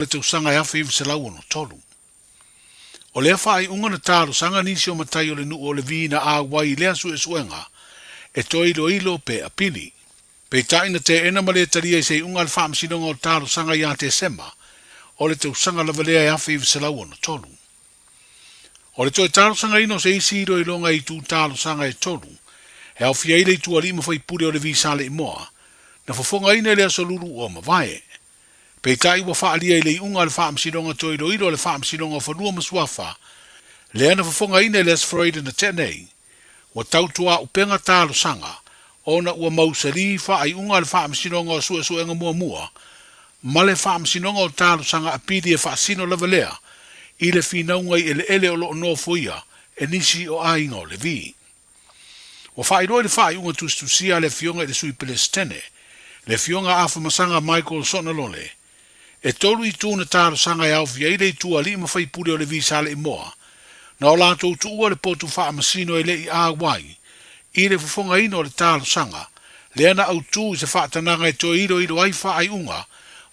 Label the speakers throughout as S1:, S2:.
S1: le tausaga e 1963. O lea faaiuga na talosaga nisi o matai o le nuu o Levi na auai i lea suesuega e toe iloilo pe apili. Peitai na teena ma le talia i se iuga a le Faamasinoga o Talosaga ia Tesema o le tausaga lava lea e 1963. O le toe talosagaina o se isi iloiloga i itu talosaga e tolu, e aofia ai le itu alii ma faipule o Levi Saleimoa, na fofogaina i le Aso Lulu ua mavae. Peitai ua faaalia i le iuga a le Faamasinoga Toe Iloilo a le Faamasinoga o Fanua ma Suafa, lea na fofogaina i le Aso Faraile na tea nei, ua tautuaupega talosaga ona ua mausali faaiuga a le Faamasinoga o Suesuega Muamua ma le Faamasinoga o Talosaga Apili e faasino lava lea i le finauga i eleele o lo o nofoia e nisi o aiga o Levi. Ua faailoa i le faaiuga tusitusia a le Afioga i le Sui Pelesitene, le Afioga Afamasaga Michael Sonalole, e tolu itu na talosaga e aofia ai le itu alii ma faipule o Levi Saleimoa, na o latou tuua le potu faamasino e le i auai i le fofogaina o le talosaga lea na autū i se faatanaga e toe iloilo ai faaiuga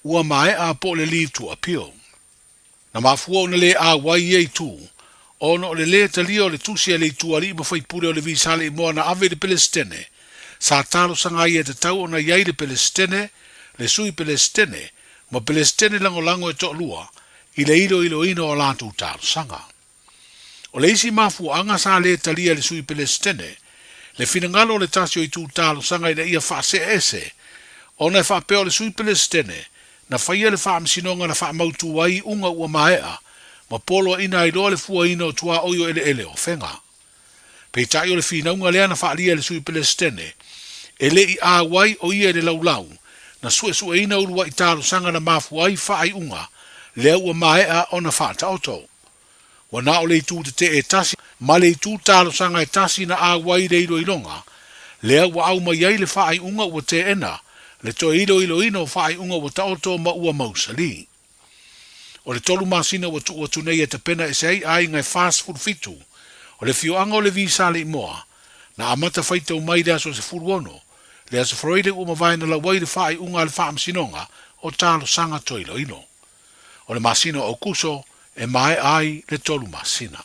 S1: ua maea po o le leave to appeal. Na mafua ona le auai ia itu ona o le lē talia o le tusi a le itu alii ma faipule o Levi Saleimoa na ave i le Pelesitene. Sa talosaga ai e tatau ona i ai le Pelesitene, le Sui Pelesitene, ma Pelesitene lagolago e toalua i le iloiloina o a latou talosaga. O le isi mafuaaga sa lē talia e le Sui Pelesitene le finagalo o le tasi o itu talosaga ina ia faaseeese ona e faapea o le Sui Pelesitene na faia le faamasinoga na faamautu ai iuga ua maea ma poloaiina ai loa le fuaina o tuaoi o eleele o Afega. Peitai o le finauga lea na faaalia e le Sui Pelesitene e le i auai o ia i le laulau na suesueina uluai talosaga na mafua ai faaiuga lea ua maea ona faataoto. Ua na o le itu tetee e tasi ma le itu talosaga e tasi na auai i le iloiloga, lea ua aumai ai le faaiuga ua teena le toe iloiloina o faaiuga ua taoto ma ua mausali. O le tolu masina ua tuu atu nei e tapena ese ai aiga e 47 o le afioaga o Levi Saleimoa, na amata faitau mai i le aso 16, le Aso Faraile ua mavae na lau ai le faaiuga a le Faamasinoga o Talosaga Toiloilo. O le masina o Aokuso e maea ai le tolu masina.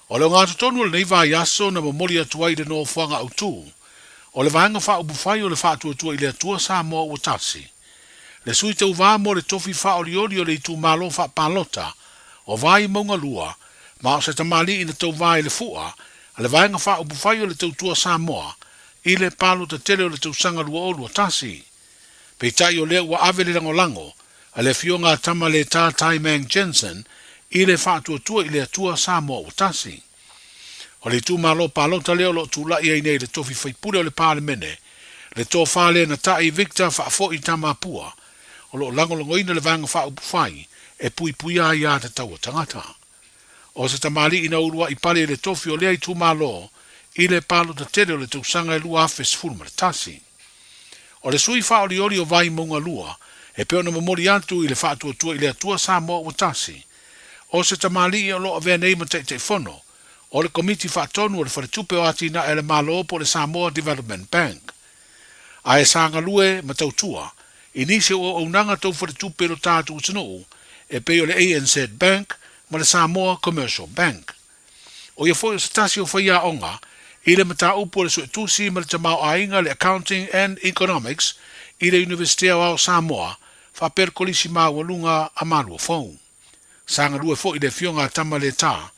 S1: O le ogatotonu o lenei vaiaso na momoli atu ai i le nofoaga autu o le Vaega Faaupufai o le Faatuatua i le Atua Samoa Ua Tasi, le sui tauva mo le tofi faaolioli o le itumalo faapalota o Vaimauga 2 ma o se tamalii na tauva i le fua a le Vaega Faaupufai o le Tautua Samoa i le palota tele o le tausaga 2021. Peitai o lea ua ave le lagolago a le Afioga a Tamaletā Taimang Jensen i le Faatuatua i le Atua Samoa ua tasi. O le itumalo palota lea o lo o tulai ai nei le tofi faipule o le Palemene, le tofa lea na ta'i Victor Faafoi Tamapua, o lo o lagolagoina le Vaega Faaupufai e puipuia ai a tatau a tagata. O se tamalii na ulua'i pale i le tofi o lea itumalo i le palota tele o le tausaga e 2011. O le sui faaolioli o Vaimauga 2 e pei ona momoli atu i le Faatuatua i le Atua Samoa ua tasi, o se tamalii o lo o avea nei ma Taitaifono o le Komiti Faatonu o le Faletupe o Atinae a le Malo po o le Samoa Development Bank, ae sa galue ma tautua i nisi o auaunaga tau faletupe i lo tatou atunuu e pei o le ANZ Bank ma le Samoa Commercial Bank. ʻO ia foi o se tasi o faiaoga i le mataupu o le suetusi ma le tamaoaiga le Accounting and Economics i le Iunivesite Aoao o Samoa faapea le Kolisi Maualuga a Maluafou. Sa galue foi le Afioga a Tamaletā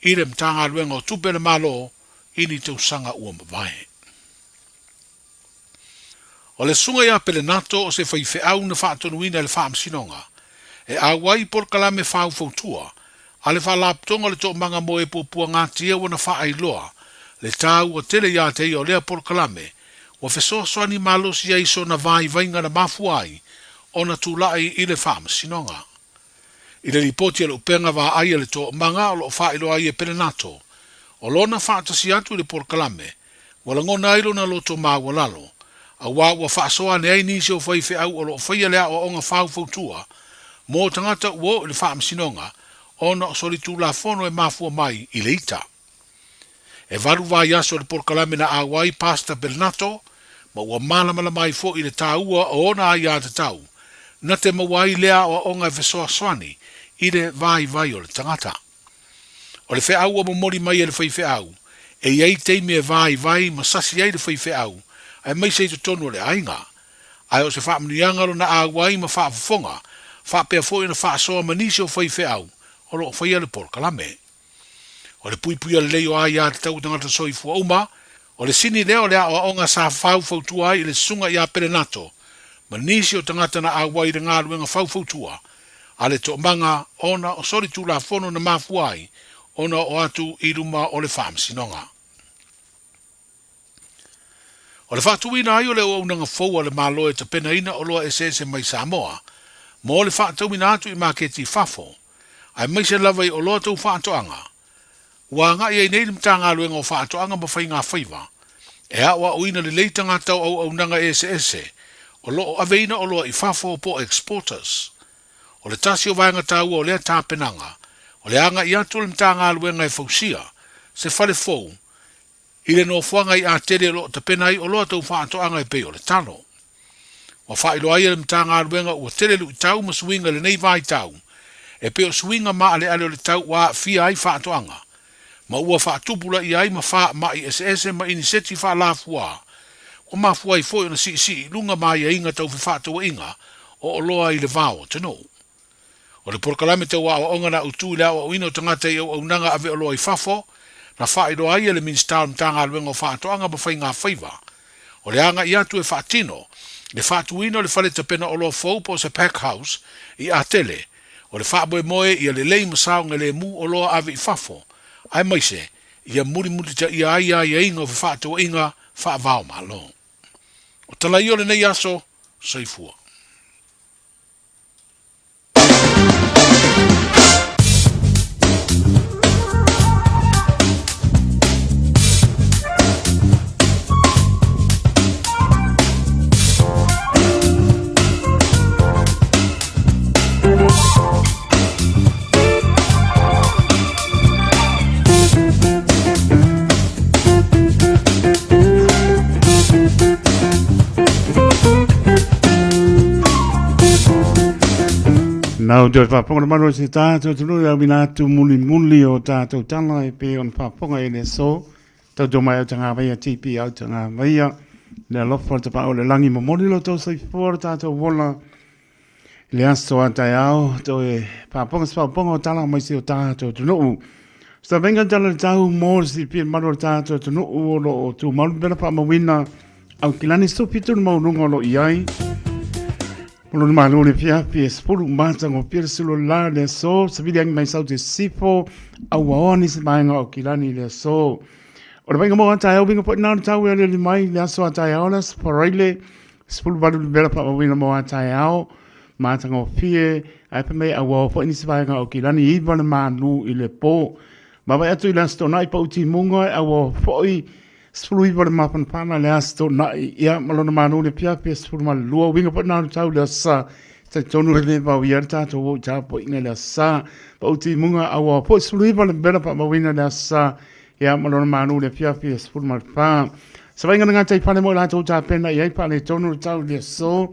S1: i le Matagaluega o Tupe a le Malo i ni tausaga ua mavae. O le Susuga ia Pelenato o se faifeau na faatonuina e le Faamasinoga e auai i polokalame faufautua a le Faalapotopotoga o le Toomaga mo e Puapuagatia ua na faailoa le taua tele ia te ia o lea polokalame ua fesoasoani malosi ai sona vaivaiga na mafua ai ona tulai i le Faamasinoga. I le lipoti a le upega vaai a le Toomaga o lo o faailoa ai e Pelenato o lona faatasi atu i le polokalame Ua lagona ai lona loto maualalo, auā ua faasoa ane ai nisi o faifeau o lo o faia le aoaoga faufautua mo tagata ua oo i le faamasinoga ona o solitulafono e mafua mai i le ita. E valu vaiaso le polokalame na auai Pastor Belnato ma ua malamalama ai foi i le taua o ona aiatatau na te maua ai lea aoaoga e fesoasoani i le vaivai o le tagata. O le feau ua momoli mai e le faifeau, e i ai taimi e vaivai ma sasi ai le faifeau, aemaise i totonu o le aiga. Ae o se faamanuiaga lona auai ma faafofoga, faapea foi ona faasoa ma nisi o faifeau o lo o faia le polokalame. O le puipuia lelei o aiatatau a tagata soifua uma, o le sini lea o le aoaoga sa faufautua ai i le Susuga ia Pelenato ma nisi o tagata na auai i le galuega faufautua a le Toomaga ona o solitulafono na mafua ai ona oo atu i luma o le Faamasinoga. O le faatuina ai o le auaunaga fou a le Malo e tapenaina oloa eseese mai Samoa mo le faatauina atu i maketi i fafo, aemaise lava i oloa tau faatoaga, ua agai ai nei le Matagaluega o Faatoaga ma Faiga Faiva e aoaoina lelei tagata o auaunaga eseese o lo o aveina oloa i fafo po o exporters. O le tasi o vaega taua o lea tapenaga, o le agai atu o le Matagaluega e fausia se fale fou i le nofoaga i Atele o lo o tapena ai oloa tau faatoaga e pei o le talo. Ua faailoa ai e le Matagaluega ua tele luitau ma suiga i lenei vaitau, e pei o suiga maaleale o le tau ua aafia ai faatoaga, ma ua faatupulaia ai ma faamai eseese ma iniseti faalafua, ua mafua ai foi ona siisii i luga ma aiaiga tau fefaatauaiga o oloa i le va o atunuu. O le polokalame tau aoaoga na autu i le aoaoina o tagata i auaunaga aveoloa i fafo, na faailoa ai e le Minisita o le Matagaluega o Faatoaga ma Faiga Faiva, o le agai atu e faatino le faatuina o le fale tapena oloa fou po o se pack house i Atele, o le faamoemoe ia lelei ma saogalemu oloa ave i fafo, aemaise ia mulimulitaia ai aiaiga o fefaatauaiga faava-o-Malo. O tala ia o lenei aso, soifua.
S2: Nau toe faafofoga le malu o se tātou atunuu i auina atu mulimuli o tātou tala e pei ona faafofoga i le aso. Tautua mai au tagavaia TP au tagavaia. Le alofa o le tapaau o le lagi momoli lo tau soifua lo tātou ola. I le aso a taeao, toe faafofoga se faafofoga o tala mai si o tātou atunuu. Sa venga tala le tau mo le silafia malu o le tātou atunuu o lo o tumau le pela faamauina Aukilani 17 le maualuga o lo o i ai. O lona malo le fiafi e 10 matagofie le sulu la le aso, savili angi mai sau te sifo, au aoa nisi vaega o Aukilani i le aso. O le vaaiga mo a taeao winga foi nā le tau e aliali mai le aso a taeao le aso Faraile, 18 le vela faamauina mo a taeao, matagofie, ae fai mai au aoa foi nisi vaega o Aukilani, 9 le malu i le po. Vaavaai atu i le Aso Toonai pau timuga e auaoa foi 19 le mafanafana le Aso Toonai ia ma lona malu le afiafi e 12 uiga foi na tau le Aso Sa talitonu e le vaoia le tatou o i tapuaiga i le Aso Sa pau timuga auaoa foi 19 le vela faamauina le Aso Sa ia ma lona malu le afiafi e 14 Savaiga na gatai fale mo i latou tapena i ai faaletonu le tau i le aso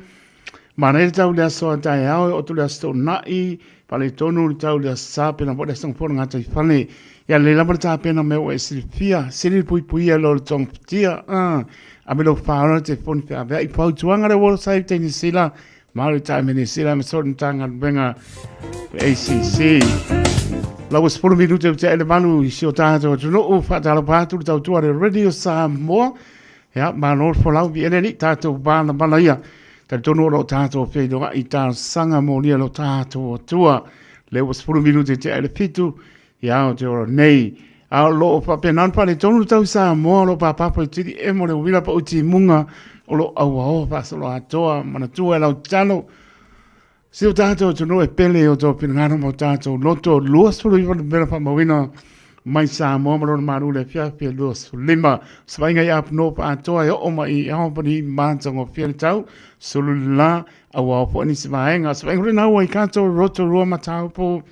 S2: Manaia le tau i le aso a taeao e oto le aso toonai, faaletonu le tau i le aso Sa pena foi le aso Gafua le gataifale. Ia lelei lava le tapena mea ua e silafia, sili le puipuia i lo le togafitia. Ave lou faaola le telefoni feaveai. Fautuaga le World Save Teinisila, Maritime New Zealand ma soo le Matagaluega ACC. Lau ua 10 minute ua tea i le 8 i si o tatou atunuu, faatalofa atu le tautua a le Radio Samoa. Ia, malo le folau, viele alii, tatou valavala ia. Talitonu o lo o tatou feiloai i talosaga molia lo tatou Atua. Lea ua 10 minute tea i le 7, ia o te ora nei. A o lo o faapena ona faaletonu le tau Samoa o lo o papapa i tili emo le uila pau timuga o lo o auaoa faasoloatoa manatua e lau tatalo. Si o tātou atunuu e pele i o tō finagalo ma o tātou loto, 29 le mea faamauina mai Samoa ma lona malu le afiafi e 25. Savaiga i Apunoa atoa e oo mai i Albany matagofie le tau, sulu le la, auao foi nisi vaega. Savaiga foi nau ai kato Rotorua Mataupu,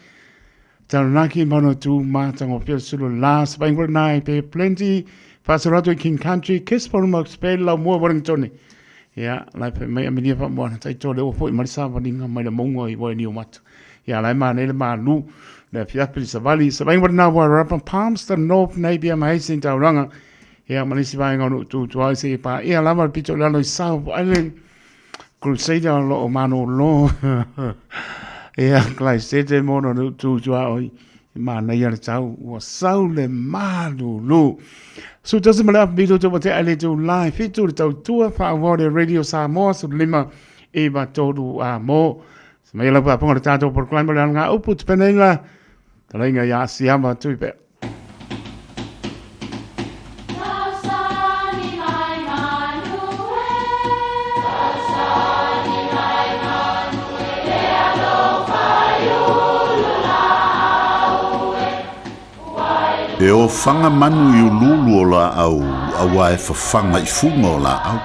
S2: Taranaki Manawatu matagofie le sulu le la. Savaiga foi nā i Bay of Plenty, faasolo atu i King Country, Gisborne Mokes Bay, Laumua, Wellington. Ia, la e fai mai Amelia Faamoana, taito lea ua foi mai le savaliga mai le mauga i Wainiumata. Ia, la e manaia le malu, le afiafi le savali, savali wa na Wairarapa, Palmerston North, Napier ma Hastings taulaga. Ia, ma le isi vaega o nuu tu tua seia paia lava le pito i lalo i South Island. Crusader o lo o malolo. Ia, Christchurch mo ona nuu tu tua oi. Manaia le tau, ua sau le malulu. 11 ma le afa mito te watea le tau lai fitu le tautua whaawao le Radio Samoa 15 9 3 a mo. Se mai lau faafofoga le tātou polokalame o le alga upu te peneila. Talainga ia Siama tui pea.
S3: E ofaga manu i uluulu o laau auā e fafaga i fuga o laau,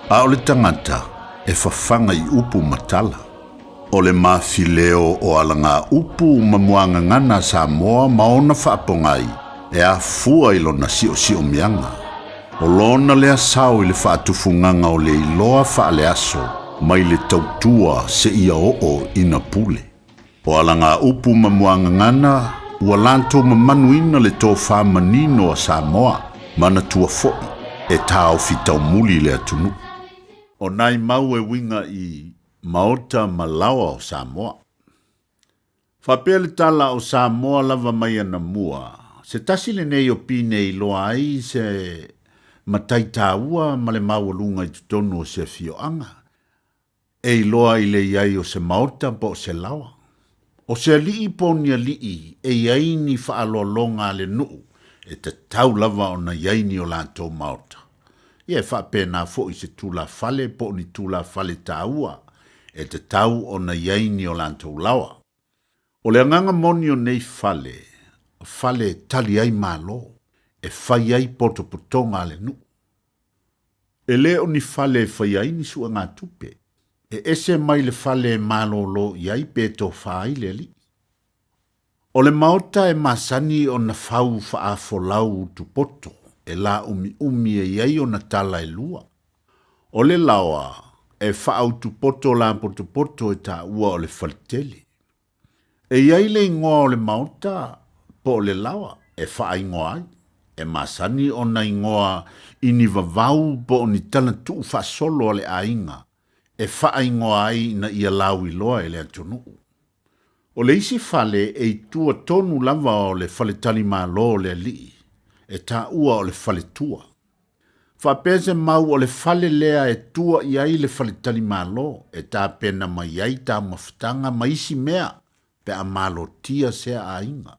S3: a o le tagata e fafaga i upu ma tala. O le mafileo o alagaupu ma muagagana a Samoa ma ona faapogai e afua i lona siosiomiaga. O lona lea sao i le faatufugaga o le iloa faaleaso mai le tautua seia oo ina pule. O alagaupu ma muagagana ua latou mamanuina le tofa manino a Samoa, manatua foi e taofi taumuli le atunuu. O nai mau e uiga i Maota ma laoa o Samoa. Faapea le tala o Samoa lava mai anamua, se tasi lenei o pine i iloa ai se matai taua ma le maualuga i totonu o se afioaga, e iloa i le i ai o se maota po o se laoa. O se alii po o ni alii e i ai ni faaaloaloga a le nuu e tatau lava ona i ai ni o latou maota. Ia e faapena foi se tulafale po o ni tulafale taua e tatau ona i ai ni o latou laoa. O le agaga moni o nei fale, fale e tali ai Malo, e fai ai potopotoga a le nuu. E le o ni fale e faia ai ni suegatupe, e ese mai le fale e malolo i ai pe tofa ai le alii. O le maota e masani ona fau faafolau utupoto e laumiumi e i ai ona tala e lua. O le laoa e faautupoto lapotopoto e taua o le faletele. E i ai le igoa o le maota po o le laoa e faaigoa ai, e masani ona igoa i ni vavau po o ni tala tuufaasolo a le aiga e faaigoa ai ina ia lauiloa e le atunuu. O le isi fale e i tua tonu lava o le faletalimalo o le alii, e taua o le faletua. Faapea se mau o le fale lea e tua i ai le faletalimalo e tapena mai ai taumafataga ma isi mea pe a malotia sea aiga.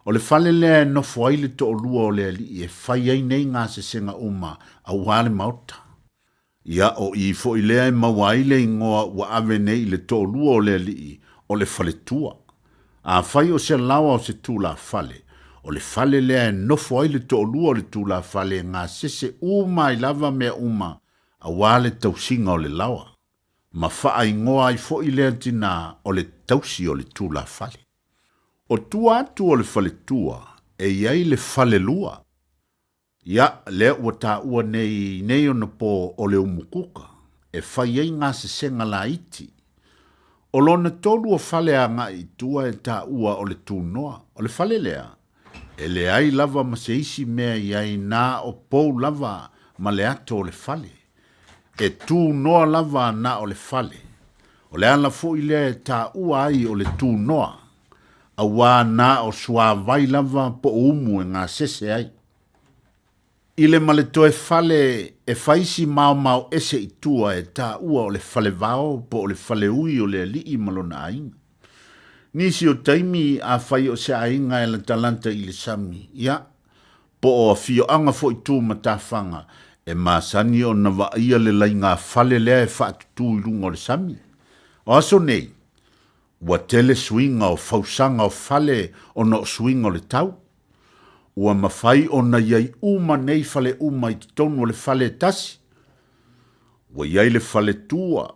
S3: O le fale lea e nofo ai le toalua o le alii e fai ai nei gasesega uma aua le maota. Ia, o i foi lea e maua ai le igoa ua ave nei i le toalua o le alii, o le faletua. Afai o se laoa o se tulafale, o le fale lea e nofo ai le toalua o le tulafale e gasese uma ai lava mea uma aua le tausiga o le laoa. Ma faaigoa ai foi lea tinā o le tausi o le tulafale. O tua atu o le faletua e i ai le falelua. Ia, lea ua taua nei i nei ona po o le umukuka e fai ai gasesega laiti. O lona tolu o fale agai i tua e taua o le tunoa. O le fale lea, e leai lava ma se isi mea i ai na o pou lava ma le ato o le fale. E tunoa lava na o le fale. O le ala foi lea e taua ai o le tunoa, auā na o suāvai lava po o umu e gasese ai. I le ma le toe fale e fai si maomao ese i tua e taua o le falevao po o le faleui o le alii ma lona aiga. Nisi o taimi afai o se aiga e latalata i le sami, ia, po o afioaga foi tu matafaga, e masani ona vaaia le laiga fale lea e faatutū i luga o le sami. O aso nei, ua tele suiga o fausaga o fale ona o suiga o le tau. Ua mafai ona i ai uma nei fale uma i totonu o le fale e tasi. Ua i ai le fale tua,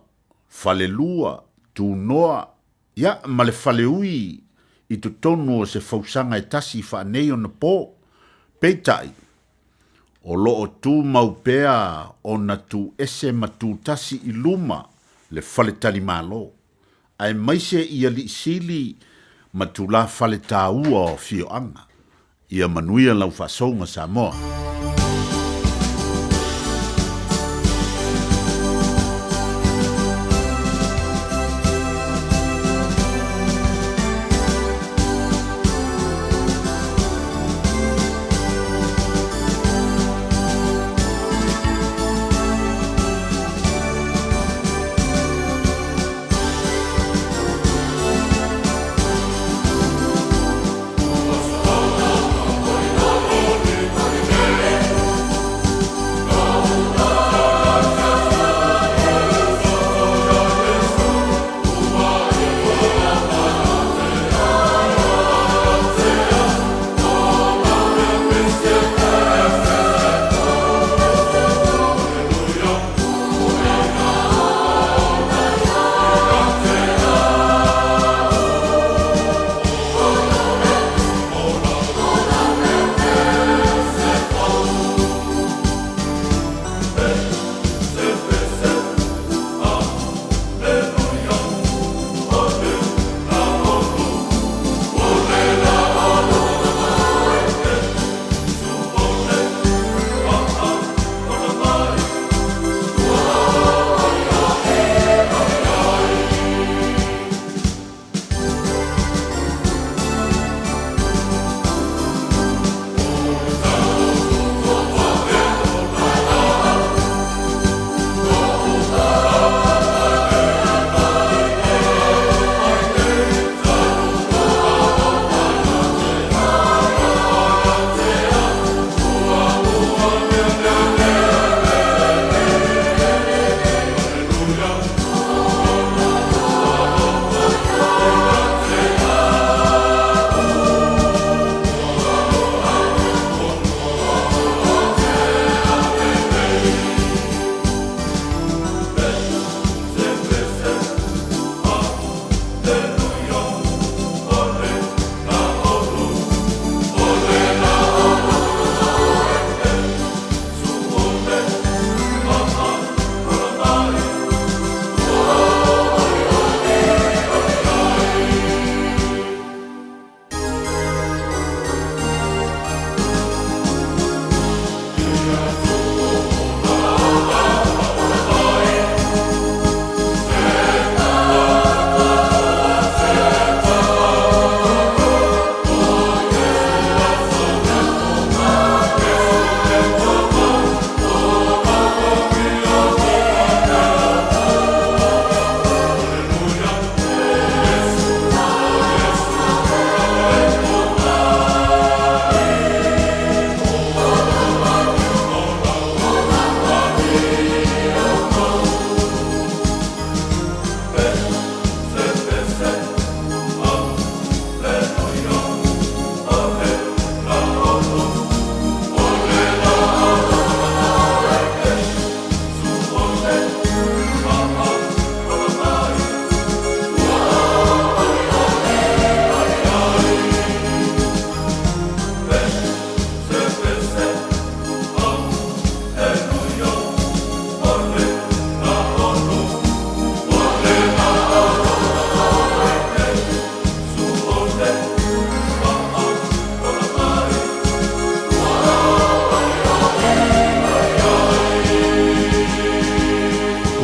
S3: fale lua, tunoa, ia, ma le faleui i totonu o se fausaga e tasi faaneionapo. Peitai, O lo o tumau pea ona tu ese ma tutasi i luma le faletalimalo, aemaise i alii sili ma tulafale taua o afioaga. Ia manuia lau faasouga Samoa.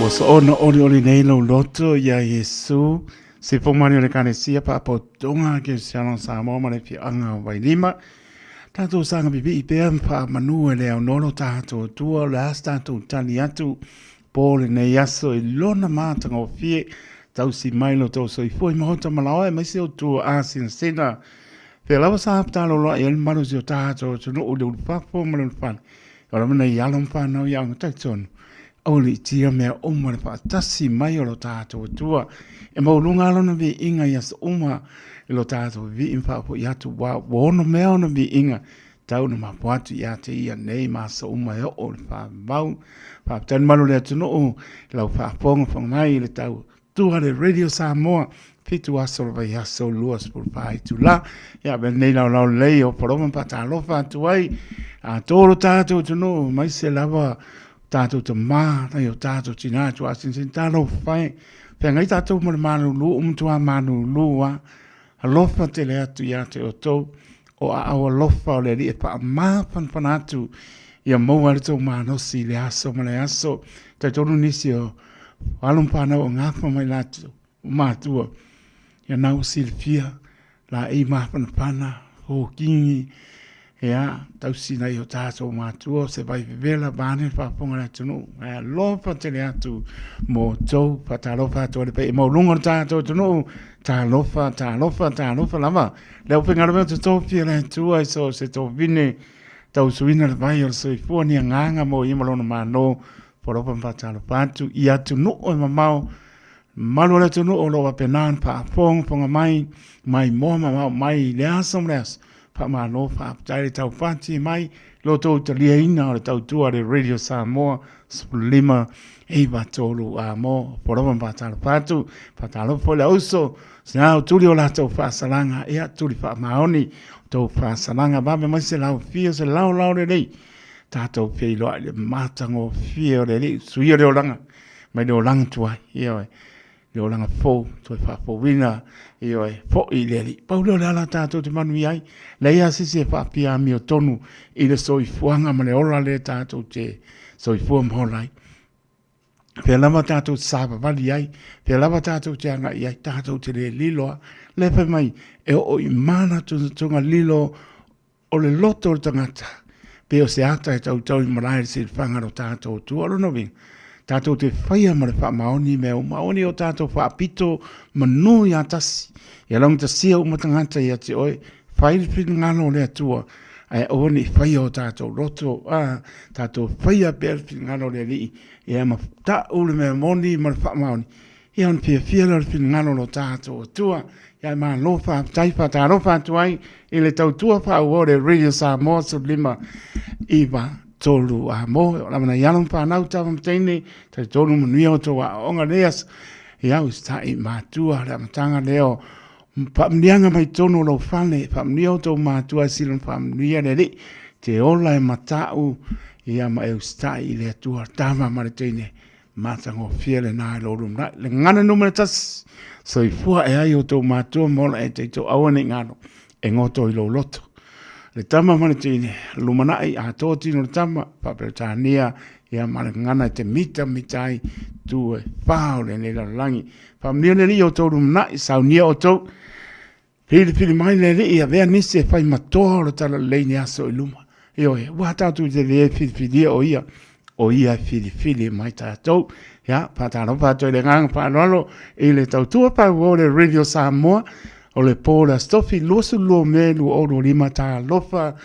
S2: Ua soona olioli nei lou loto iā Iesu, se fomani o le Ekalesia Faapotopotoga Kerisiano o Samoa ma le Afioaga o Vailima. Tatou saga pipii pea ma faamanu e le aunoa lo tatou Atua, o le a se tatou tali atu po lenei aso i lona matagofie, tausi mai lo tou soifua i maota ma laoa aemaise o tua asinasina. Fea lava sa taloloa i ai le mamalu o si o tatou atunuu i le ulufafo ma le ulufale, o lava nei alo ma fanau i aoga talitonu, aua ne i tia mea uma le faatasi mai o lo tatou Atua. E maualuga lona viiga i aso uma i lo tatou vivii ma faafoi atu, ua ono mea ona viiga tau na mafua atu ia te ia nei ma aso uma e oo le faavavau. Faafetai le malu o le atunuu i lau faafogafoga mai i le tau. Tua le Radio Samoa, 7 aso o le vaiaso, 24 itula. Ia, avea lenei laolao lelei o Paloma ma faatalofa atu ai. Atoa lo tatou atunuu, aemaise lava tatou tama, nai o tatou tina, tuasinsini, talofa e. Feagai tatou ma le malulu, o matua malulu lava. Alofa tele atu ia te outou, o aao alofa o le Alii e faamafanafana atu ia maua ai le tou malosi i le aso ma le aso. Talitonu nisi o alo ma fanau o gafa mai latou matua, ia na ua silafia laei mafanafana, hōkigi, ia, tausi nai o tātou matua, o se vai vevela, vaeane le faafofoga a le atunuu. Ae alofa tele atu mo outou, faatalofa atu ai le paia maualuga o le tatou atunuu, talofa, talofa, talofa lava. Le aufaigaluega totofi a le Atua i so o se tovine, tausuina le vai o le soifua, ni agaga mo ia ma lona Malo, alofa ma faatalofa atu i atunuu e mamao, Malu o le atunuu o lo o faapena ona faafogafoga mai, maimoa mamao mai i le aso ma le aso. Faamalo faafetai le taupati mai lo outou taliaina o le tautua a le Radio Samoa 15 9 3 a mo polofa ma faatalofa atu. Faatalofa foi le auso, sina o tuli o latou faasalaga, ia tuli faamaoni tou faasalaga vave mai se laufia se laolao lelei. Tatou feiloai i le matagofie o le Alii, suia le olaga mai le olaga tuai, ioe, le olaga fou, toe faafouina, ioe, foi i le Alii. Pau lea o le ala tatou te manuia ai, leai lava se isi e faapia amiotonu i le soifuaga ma le ola lea tatou te soifua ma ola ai. Fea lava tatou te savavali ai, fea lava tatou te agai ai, tatou te le lilo lava. Lea fai mai, e oo i manatunatuga lilo O le loto o le tagata, pei o se ata e tautau i malae i le silafaga o lo tatou Atua. O lona uiga, tatou te faia ma le faamaoni mea uma, aua ne i o tatou faapito manu ia tasi, ia laugatasia uma tagata ia te oe, fai le finagalo o le Atua, ae aua ne i faia o tatou loto, a, tatou faia pea le finagalo o le Alii, ia ma tau le mea moni ma le faamaoni, Ia ona fiafia lea o le finagalo o lo tatou Atua. Ia e malo faafetai faatalofa atu ai i le tautua faaauau o le Radio Samoa 15 9 3 a mo o lava nai alo ma fanau tama ma teine talitonu manuia o tou aoaoga nei aso. Ia usitai matua le amataga lea o faamanuiaga mai totonu o lou fale, faamanuia o tou matua e sili ona faamanuia le Alii te ola e matau ia ma e usitai i le Atua tama ma le teine Matagofie lena i lou lumanai. Le gagana numera 1, soifua e ai outou matua ma ola e taito aua nei galo e goto i lou loto. Le tama ma le teine, lumanai atoa tino le tama, Faa-Peretania, ia ma le gagana e te mita mita ai tu e wha o lenei lalolagi. Faamanuia le Alii i outou lumanai, saunia outou. Filifili mai le Alii, avea nisi e fai matoa o le talalelei i ni aso i luma. Ioe, ua tatou te le filifilia o ia, o ia e filifili mai tatou. Ia, faatalofa atu i le agaga faaaloalo i le tautua pau o le Radio Samoa, o le po o le Aso Tofi 22 Me 2025, talofa,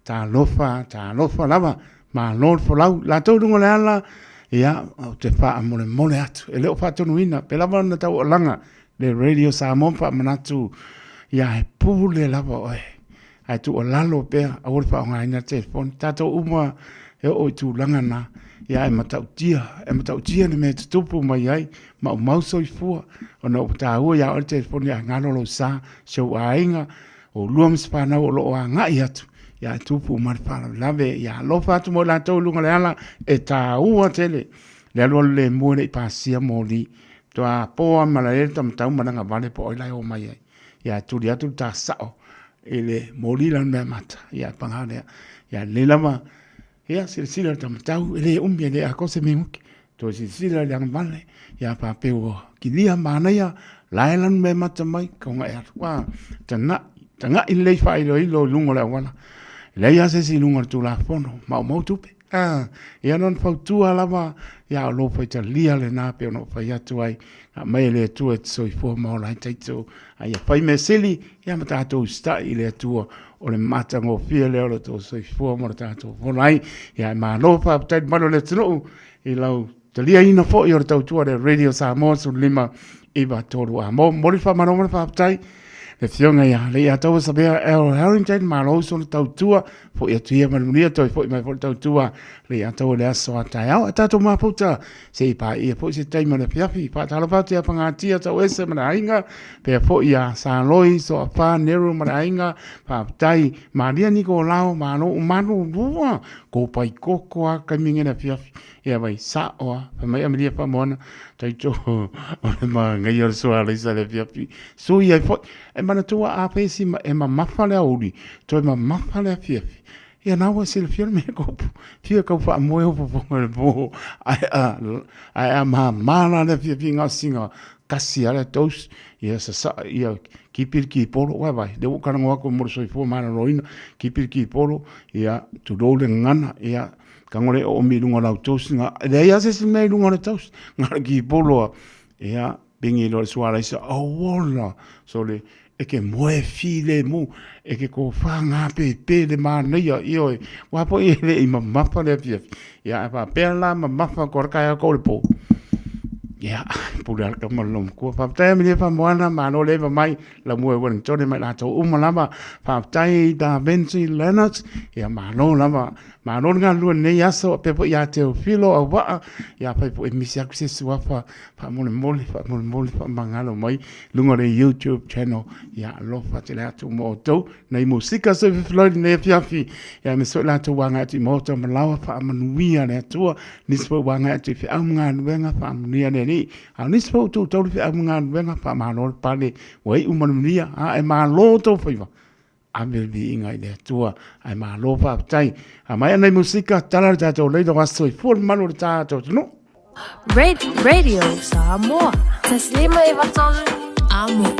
S2: talofa, talofa lava. Malo le folau. Latou i luga o le ala, ia, ou te faamolemole atu. E le o faatonuina, pe lava ona taualaga Le Radio Samoa faamanatu ia e pule lava oe ae tuualalo pea aua le faaaogaina le telefoni. Tatou uma e oo i tulaga na ia e matautia, e matautia le mea e tutupu mai ai, maumau soifua ona ua taua ia oe le telefoni ae galo lou sa, si ou aiga, oulua ma si fanau o lo o agai atu ia e tupu mai le faalavelave. Ia alofa atu mo i latou i luga o le ala e taua tele le alualu lemu e le i pasia moli. Toa po a malae le tamatau ma lana vale po o ai la e o mai ai. Ia e tuli atu le ta sao i le moli la mea mata. Ia e panga lea. Ia lelei lava, ia silasila le tamatau, e le umi e le atoa se minute. Toe silasila i le agavale, ia faapea ua kilia manaia, la e lanu mea mata mai, kaunga e alu. Ua tana'i, tana'i lelei faailoilo i luga o le auala. E leai lava se isi i luga o le Tulafono, maumau tupe. A, ia na ona fautua lava, ia o lou faitalia lena pei ona ou fai atu ai, na aumai e le Atua e te soifua ma ola ai tatou, a ia fai mea sili, ia ma tatou usitai i le Atua, o le matagofie lea o lo outou soifua ma lo tatou fola ai. Ia e malo faafetai le mamalu o le atunuu i lau taliaina foi o le tautua a le Radio Samoa 15 9 3 A. Mo momoli le faamalo ma le faafetai. Le afioga ia Leiataua Savea L. Harrington, malo uso le tautua, foi atu ia ma le manuia, toe foi mai foi le tautua Leiataua i le aso a taeao. E tatou mafuta se i paia foi se taimi o le afiafi. Faatalofa atu ia Pagatia Tauese ma le aiga, pea foi ia Saloi Soafa Nero ma le aiga, faafetai Maria Nikolao, malo umalulua, kopai koko a kaimi ngene afiafi. Ia vai sa'o a, fai mai Amelia Faamoana, taito o le manaia o le sualaisa i le afiafi. Sui ai foi, e manatua a fesi ma e mamafa le aoauli, toe mamafa le afiafi. Ia na ua silafia le mea kopu, fia kau faamoe o fofoga i le po, ae a, ae a mama la le afiafi gasina kasi a le toast, ia sasaa, ia kipi le kipolo, uai vai, lea ua ou talanoa atu mo le soifua maloloina, kipi le kipolo, ia tulou le gagana, ia Tago le oomi i luga o lau toast nga, e leai lava se isi mea i luga o le toast, na o le kipolo lava. Ia, pigi loa le sualaisa, auola, sole, e ke moe filemu, e ke tofa gapepe le manaia, ioe, aua foi e le i mamafa le afiafi. Ia, a faapea la mamafa atu lava le taeao tou i le po. Ia, pule lava le tama i le loomatua. Faafetai Amelia Faamoana, malo le eva mai. Lamua i Wellingtone ma i latou uma lava. Faafetai Da Vinci Leonard, ia malo lava. Malo le galulue i lenei aso, faapea foi ia Teofilo Auvaa, ia afai foi e misi atu se suafa, faamolemole, faamolemole, faamagalo mai luga o le YouTube channel. Ia alofa tele atu mo outou. Nei musika soififiloi lenei afiafi, ia aemaise foi latou ua agai atu i maota ma laoa, faamanuia le Atua. Nisi foi ua agai atu i feau ma galuega, faamanuia le Alii. A o nisi foi ua tuutau le feau ma galuega, faamalo le pale, ua iu ma le manuia, a e malo outou faiva. Ave le viiga i le Atua, ae malo faafetai. A maea nei musika, tala le tatou leila o aso soifua le mamalu o le tatou atunuu.
S4: Radio Samoa. Taslima Evatolu. Amo.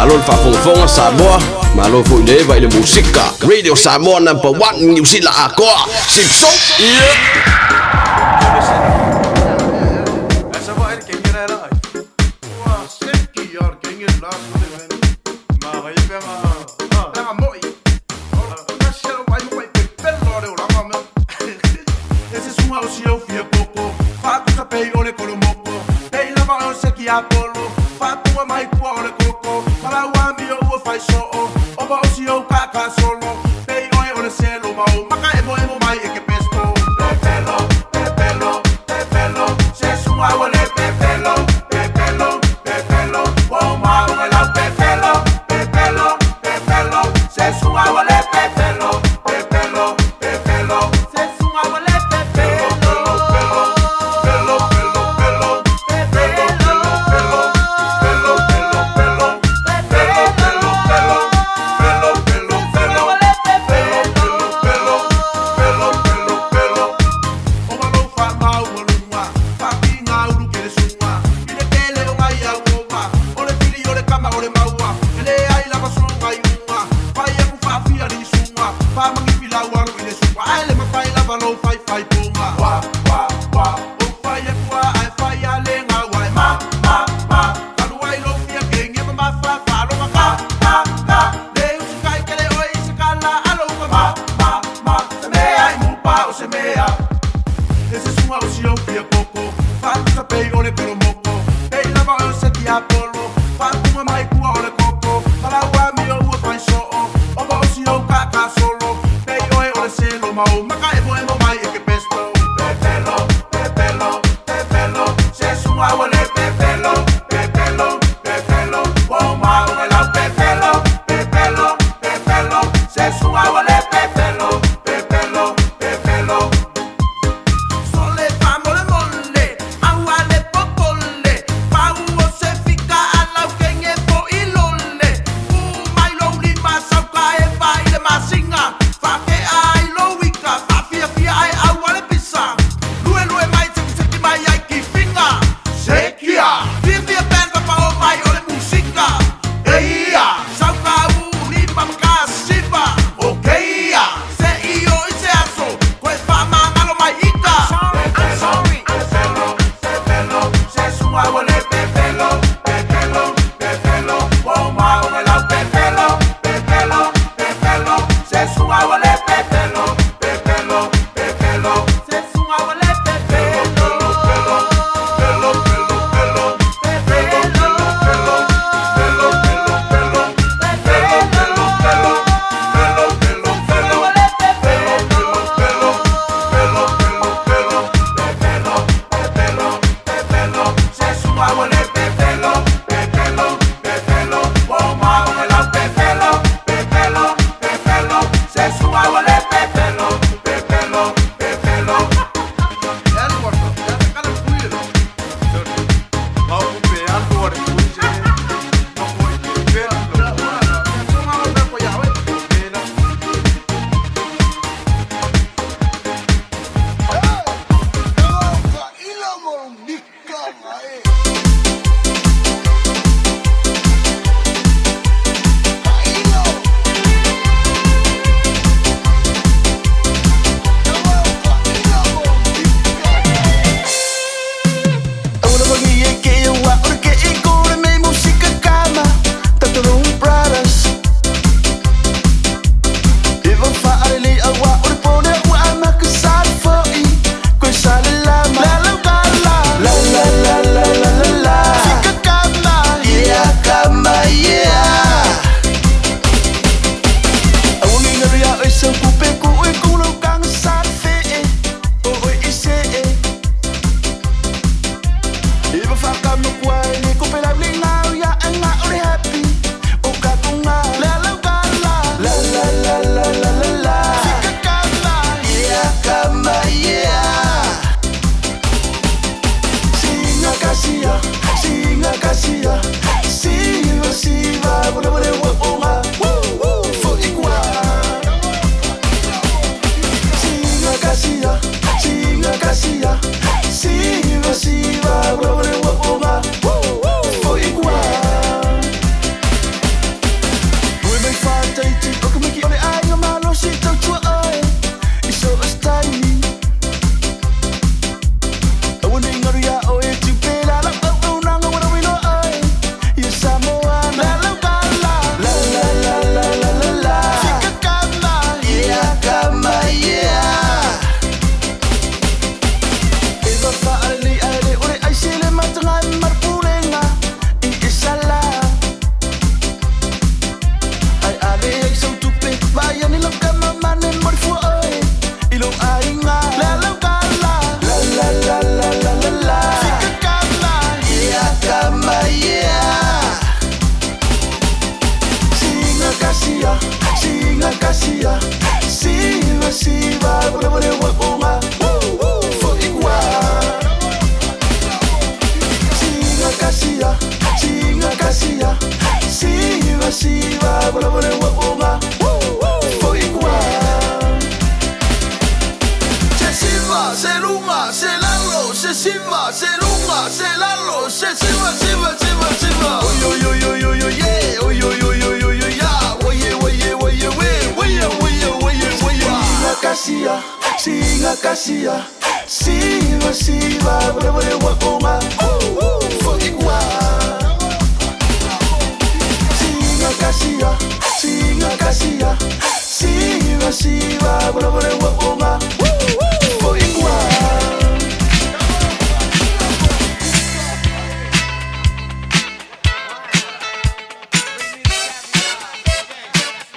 S5: Malo le faafogafoga Samoa, malo foi le eva i le musika. Radio Samoa number one, Niu Sila atoa. Sip so, yeah.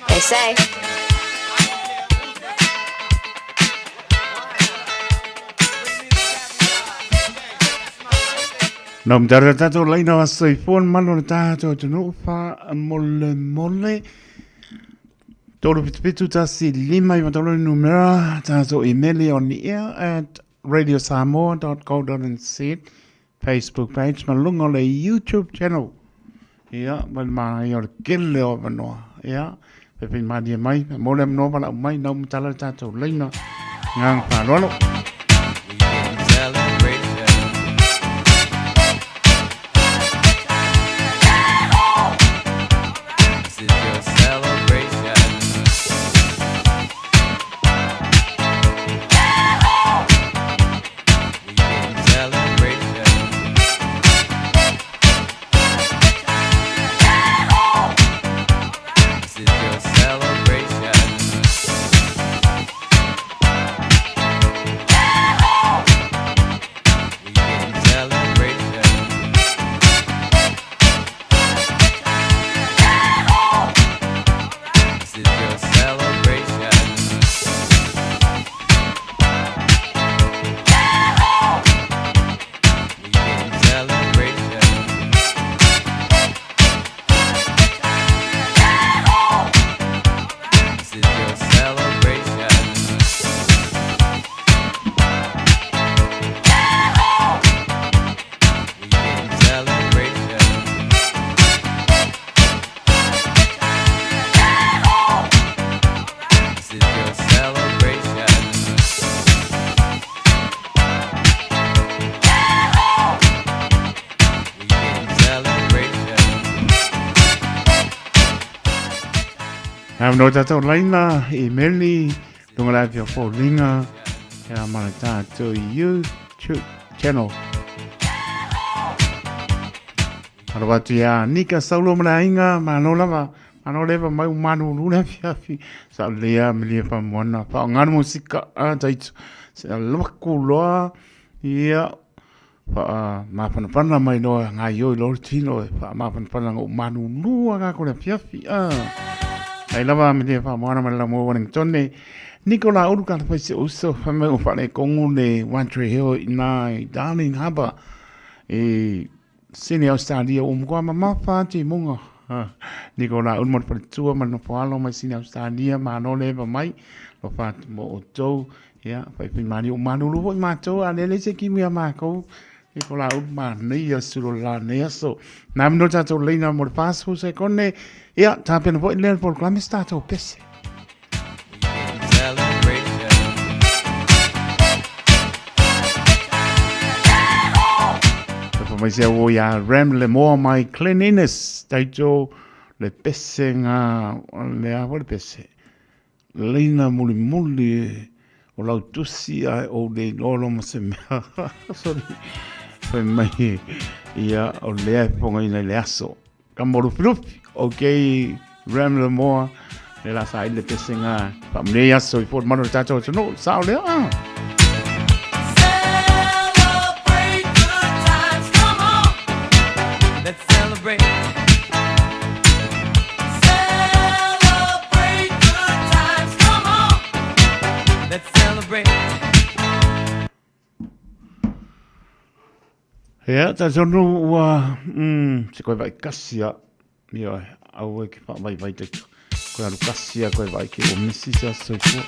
S4: They say.
S2: No mtara tātou laina wa soifua le malu o le tātou atunuu faamolemole. 37715 le numera tātou imeli on the air at radiosamoa.co.nz Facebook page ma luga o le YouTube channel. Ia, ma le manaia o le kele o avanoa. Ia, faifaimalie mai, mo le avanoa valaau mai, nau matala le tatou laina. Agaga faaaloalo. Avanoa tātou laina i Meli, lunga le afi o Foliga, ia ma le tātou YouTube channel. Alofa atu ia Nika Saulo ma le aiga, malo lava, malo leva mai u malulu le afiafi, sa lea melia famoana, faaaoga le musika a taito, se alofa loa, ia Faamafanafana mai loa gaioi loa le tino e faamafanafana na ou malulu a kako le afiafi a. Ai lava me le whamoana ma le lamoa Wellington. Nikola ulu ka whai se uso whai mai o whare kongu le One Tree Hill i nā i Darling Harbour i Sydney Australia o mkoa mamafa atu i munga. Nikola ulu mo le whare ma le nofo alo mai Sydney Australia ma no le eva mai lo whatu mo o tou. Ia, faifai malie o malulu foi matou, a lea leai se kimi a makou, e ko la ulu manaia sulo la nei aso. Nā mino tātou leina mo le 40 sekone, ia, tāpena foi lea le polokalame se tātou pese. Topa mai se au ia Ram le moa mai Glen Innes, taito le pese ngā, le a le pese. Leina mulimuli o lau tusi ae ou le iloa loa ma se mea. Sorry. Fai mai ia o lea e fofogaina i le aso. Ka molufilufi. Ok, Ram le moa. Le la sa i le pesega. Whaamnei aso i fōt manu le tātou atunuu. Sao lea. Ah.
S6: Celebrate good times, come on. Let's celebrate. Celebrate good times, come on. Let's celebrate.
S2: Ia, talitonu ua, se koe vai kasi a, ia, aua e ke whaavaivai taito. Koe alu kasi a koe vai ke ua misi se aso soifua.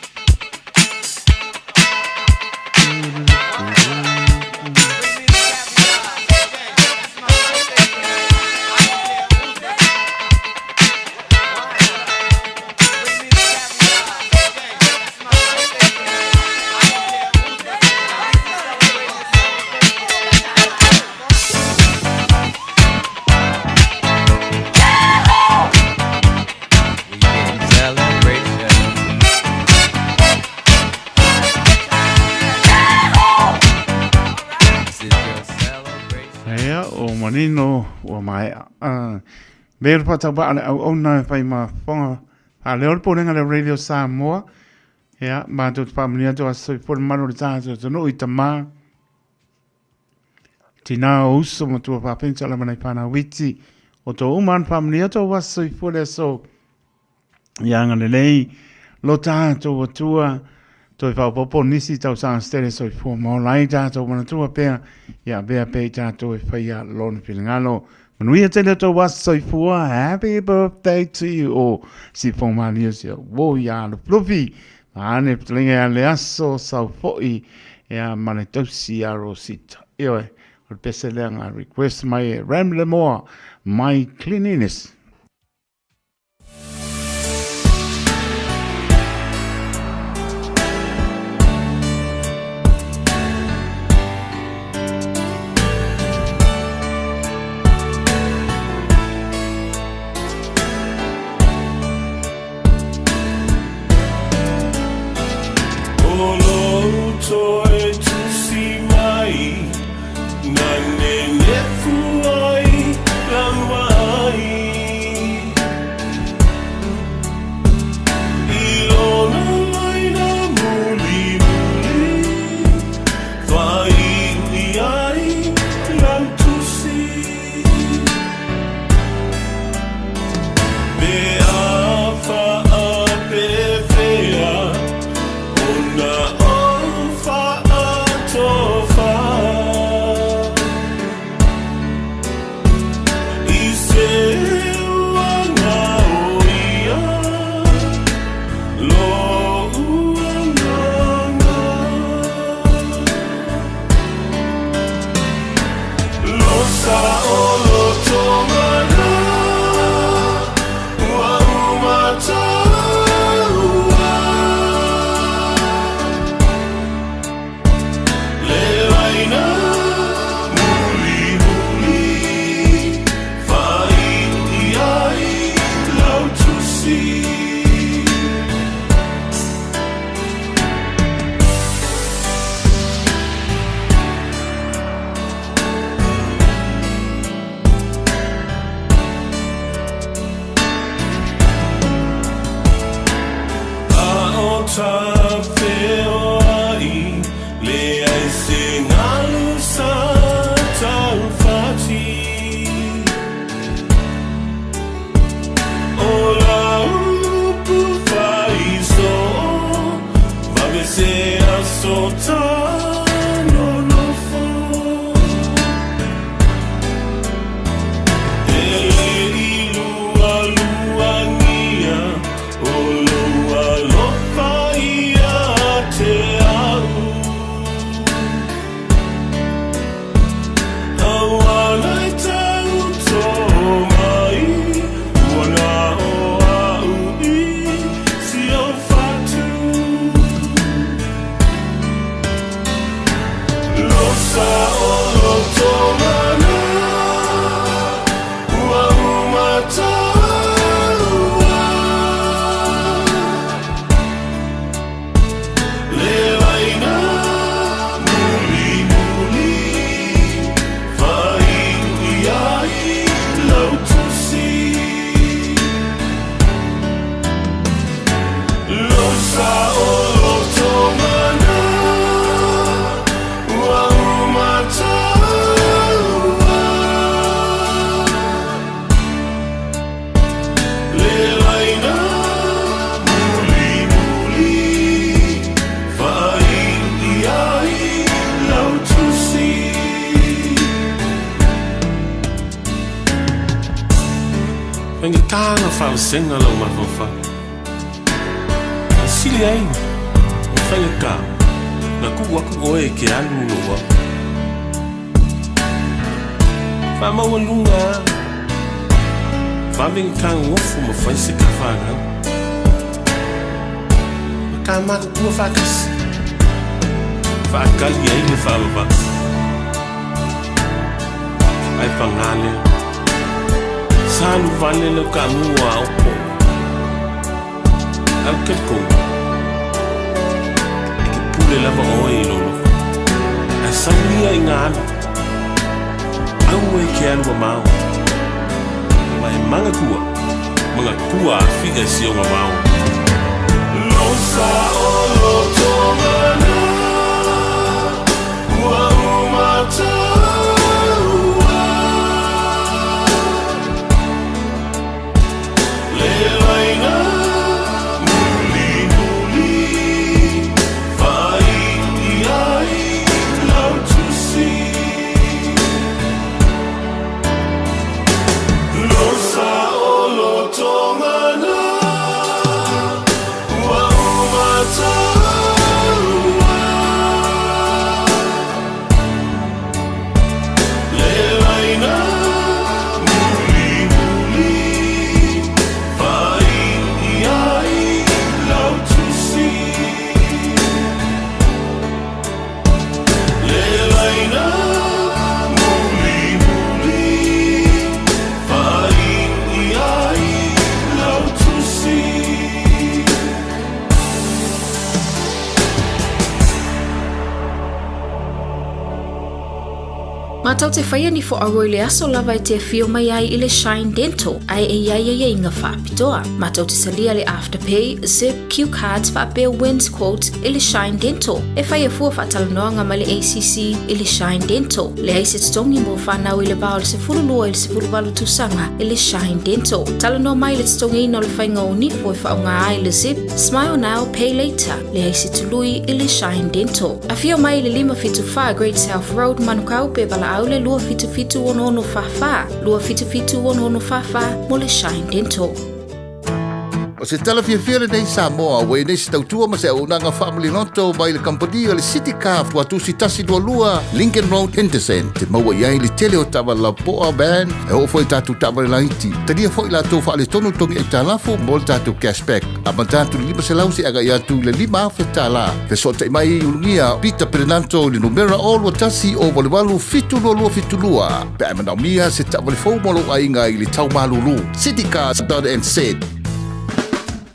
S2: Ia, ua manino, ua maea. Me le faatauvaa le auauna e fai ma fofoga faaleo le Pulega lea o Radio Samoa. Ia, matou te faamanuia atu aso soifua le mamalu o le tatou atunuu i tama, tinā o uso ma tua faafein lava nai fanau iti. O tō uma ana faamanuia atu aso soifua le aso. Ia agalelei lo tatou Atua, toe faaopoopo nisi tausaga se tele soifua ma ola ai tatou manatua pea, ia avea pea i tatou e faia Lona finagalo. Manuia tele o tou aso soifua, happy birthday to you all. Sifoga malie o si au uo ia Lufilufi, vaeane fetalaiga ia Leaso Saufoi, ia ma le tausi ia Rosita. Ioe, o le pese lea na request mai e Ram Lemoa mai Cleanliness.
S7: Faigata na faavasega lou mafaufau. E sili ai ona faigata na tuu atu oe e te alu i lou ao. Faamaualuga lava, vave ona ta nonofo ma fai se ta fanau. Ma ta matutua faatasi, faatali ai le faavavau. Ae paga lea, sa alu vale lau taamu a aopo. Ae ou te talitonu, e te pule lava oe i lou loto, ae sau ia ina alu. Aua e ke alu mamao, ma e magatua, magatua a figa i si ona vao. Lo sa o lo tongana, ua umataua. Le laina mulimuli, faai'i ai lau tusi. Lo sa o lo tongana, ua umataua. Le laina mulimuli, faai'i ai lau tusi. Le laina mulimuli, faai'i ai lau tusi.
S4: Matou te faia ni fo'auo i le aso lava e te afio mai ai i le Shine Dental ae e i ai aiaiga faapitoa. Matou te talia le Afterpay, Zip, Q Cards faapea Wins Quotes i le Shine Dental. E faia fua faatalanoaga ma le ACC i le Shine Dental. Leai se totogi mo fanau i le va o le 12 i le 18 tausaga i le Shine Dental. Talanoa mai i le totogiina o le faiga o nifo e faaaoga ai le Zip, Smile Now, Pay Later. Leai se tului i le Shine Dental. Afio mai i le 574 Great South Road, Manukau pe valaau le 277 6644, 277 6644 mo le Shine Dental.
S8: O se tala fiafia lenei Samoa ua i nei se tautua ma se auaunaga faamaliloto mai le kamupani o le City Car Tuatusi 122 Lincoln Road Henderson te maua i ai le tele o taavale lapoa van e oo foi i tatou taavale laiti. Talia foi latou faaletonu togi aitalafu mo le tatou cashback. Amata atu i le 500 seia agai atu i le $5,000. Fesootai mai i Ulugia Peter Perenanto i le numera 021 088 7272 pe a e manaomia se taavale fou mo lou aiga i le tau malulu. Citycars.nz.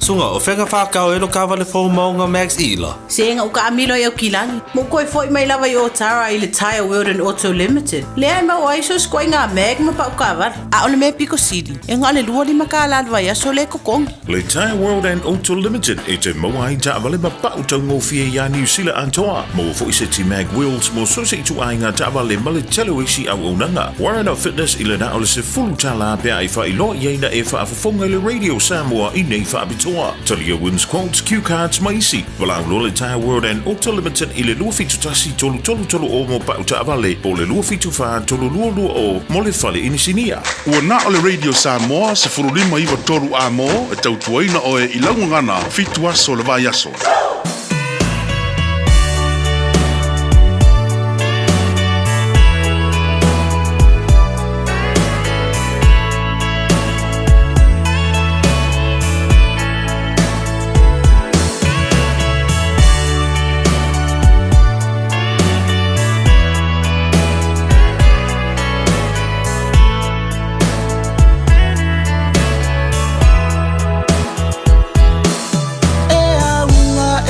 S9: Suga, o fea ka whākau e lo kāwale fou maunga Max Ila?
S10: Sega u kaamilo i Aukilani, ma u koe foi mai lava i Otara i le Tyre World and Auto Limited, lea e maua ai so sikoaiga mag ma pau kaavale. A o le mea piko sili, e na o le 25 kālā le vaiaso lea e totogi.
S11: Le Tyre World and Auto Limited e toe maua ai taavale ma pau taugofie iā Niu Sila atoa. Maua foi seti mag wheels mo so se ituaiga taavale ma le tele o isi auaunaga. Warren of Fitness i le na o le $10 pe a e faailoa i ai na e faafofoga i le Radio Samoa i nei faapitoa. Talia Wins Quotes, Cue Cards ma isi. Valaau loa le Tyre World and Auto Limited i le 271 3330 mo pau taavale po o le 274 3220 mo le fale inisinia.
S12: Ua na o le Radio Samoa 15 93 A-mo e tautuaina oe i lau gagana fitu aso o le vaiaso.
S13: E auga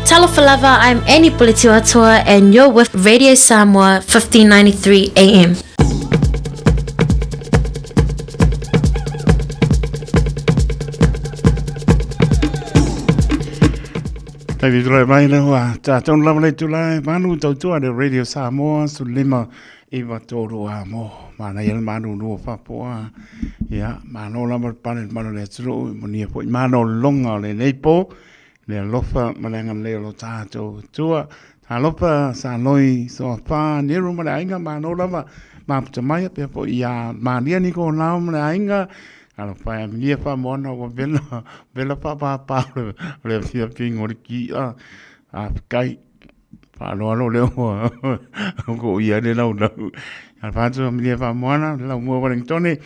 S13: Talofa lava, I'm Annie Puletiuatoa and you're with Radio Samoa 1593 AM.
S2: Taimi tulai mai le hoa, tātou lava le tulai, manu tautua le Radio Samoa, su lima i wa a mo, mana ia le manu nua whapoa, ia, mano lava le pane manu le atunu, mo nia po i mano longa o le nei po, le alofa ma le agalelei o lo tatou Atua. Talofa sa loi soafa Neru ma le aiga malo lava maputa mai pea foi ia Malia Nikolao ma le aiga. Talofa e amilia faamoana ua vela vela faapapa o le afiafiga o le ki'a. Faafetai faaaloalo lea ua ko ia le laulau. Talofa atu amilia faamoana le laumua Wellingtone.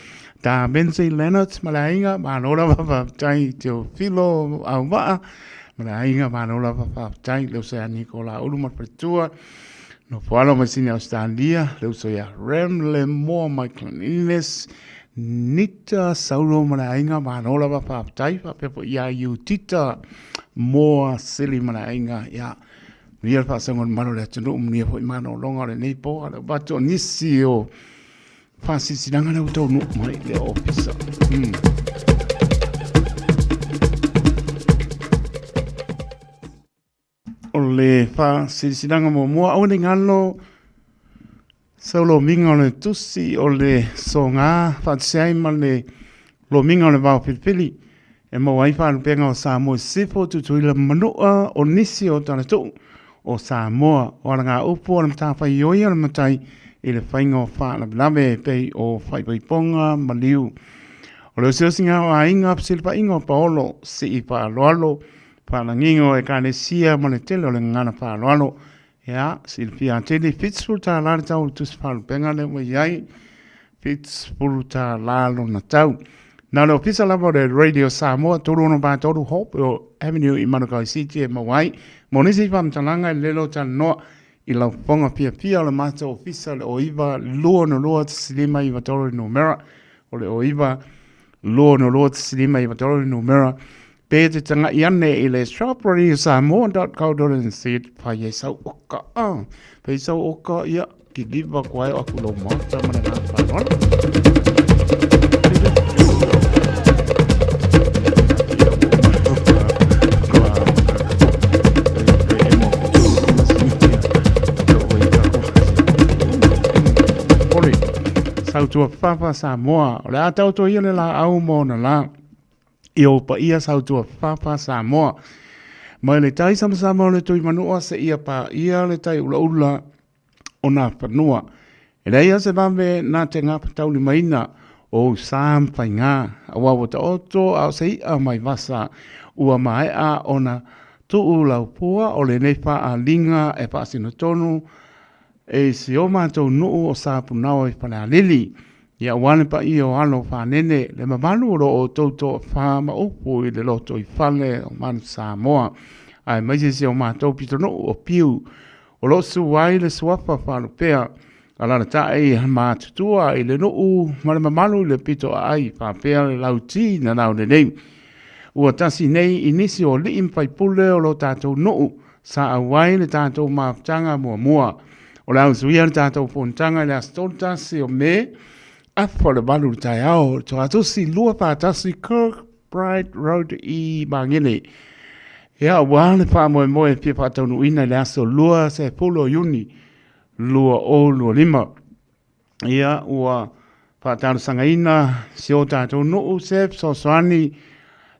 S2: Ta Bensi Leonard ma le aiga malo lava faafetai Teofilo Auvaa ma le aiga malo lava faafetai le uso ia Nikola Ulu ma le faletua nofo alo mai Sydney Australia le uso ia Rem Le Moa Michael Innes Nita Saulo ma le aiga malo lava faafetai faapea foi ia Iutita Moa Sili ma le aiga ia manuia le faasaga o le malu o le atunuu manuia foi malologa o lenei po a le vatu o nisi o Faasilasilaga lea ua taunuu mai i le ofisa. O le faasilasilaga muamua, aua ne i galo sau lomiga o le tusi o le soga faatasi ai ma le lomiga o le vao filifili e maua ai faalupega o Samoa i Sisifo, Tutuila ma Manua o nisi o talatuu o Samoa. O alagaupu o le matafaioi o le matai i le faiga o faalavelave e pei o faipaipoga maliu. O le osiosiga o aiga fesilafaiga o Paolo, sii faaaloalo, faalagiga o Ekalesia ma le tele o le gagana faaaloalo. Ia, silafia atili, $70 le tau o le tusi faalupega lea ua i ai, $70 lona tau. Na o le ofisa lava o le Radio Samoa, 363 Hope Avenue i Manukau City e maua ai. Mo nisi faamatalaga e lelo talanoa i lau fofoga fiafia o le matou ofisa le 09 262 1593 le numera o le 09 262 1593 le numera Pe te taga'i ane i le strawberrysamoa.co.nz fai ai sau oka a. Fai sau oka ia kiliva koa e o aku lou maota ma le agaga faaaloalo. Sautua Fafa Samoa, o le a taoto ia le laau ma ona la. I ou paia sautua pāpā Samoa. Mai le tai samasama o le Tuimanua seia paia le tai ulaula o nā whanua. E leai a se vave nā te ngapataulimaina o ou sa ma faigā, aua ua taoto a o se i'a mai vasa ua maea ona tuu laupua o lenei faaaliga e faasino tonu E si o matou nuu o Sapunaoa i Falealili, ia aua le paia o alo fanene, le mamalu o lo outou toafa ma upu i le lotoifale o Manu Samoa, aemaise si o matou pitonuu o Piu, o lo o su ai le suafa faalupea, alalatai matutua i le nuu ma le mamalu i le pito aai faapea le lauti na lau lelei. Ua tasi nei i nisi o alii ma faipule o lo tatou nuu Sa auai le tatou mafutaga muamua. O le a usuia le tatou fonotaga i le aso 31 o Me, afa o le 8 i le taeao, i Toatusi 241 Kirkbride Road i Magele. Ia, ua le faamoemoe e fia faataunuuina i le aso 20 o Iuni 2025. Ia, ua faatalosagaina si o tatou nuu se fesoasoani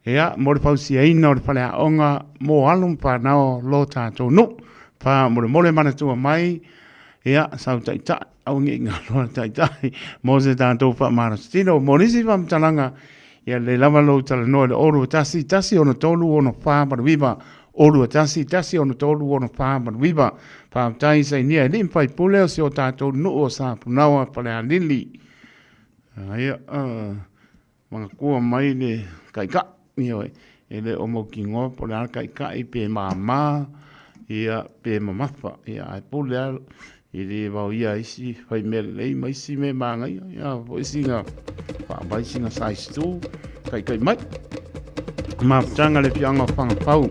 S2: ia, mo le fausiaina o le faleaoga mo alo ma fanau o lo tatou nuu. Faamolemole manatua mai, ia, sau taitai, aua ne i galo le taitai, mo se tatou faamalositino. Mo nisi faamatalaga, ia lelei lava lou talanoa i le 021 163 6489, 021 163 6489. Faafetai sainia e alii ma faipule o si o tatou nuu o Sapunaoa Falealili. Aia, manatua mai le taitai, ioe, e le o mautinoa po o le a le taitai pe mama, ia, pe mamafa, ia, ae pule lava e le vaoia isi fai mea lelei ma isi mea manaia, ia, foi sina faavai sina size 2, taitai mai. Mafutaga le afioaga o Fagafau.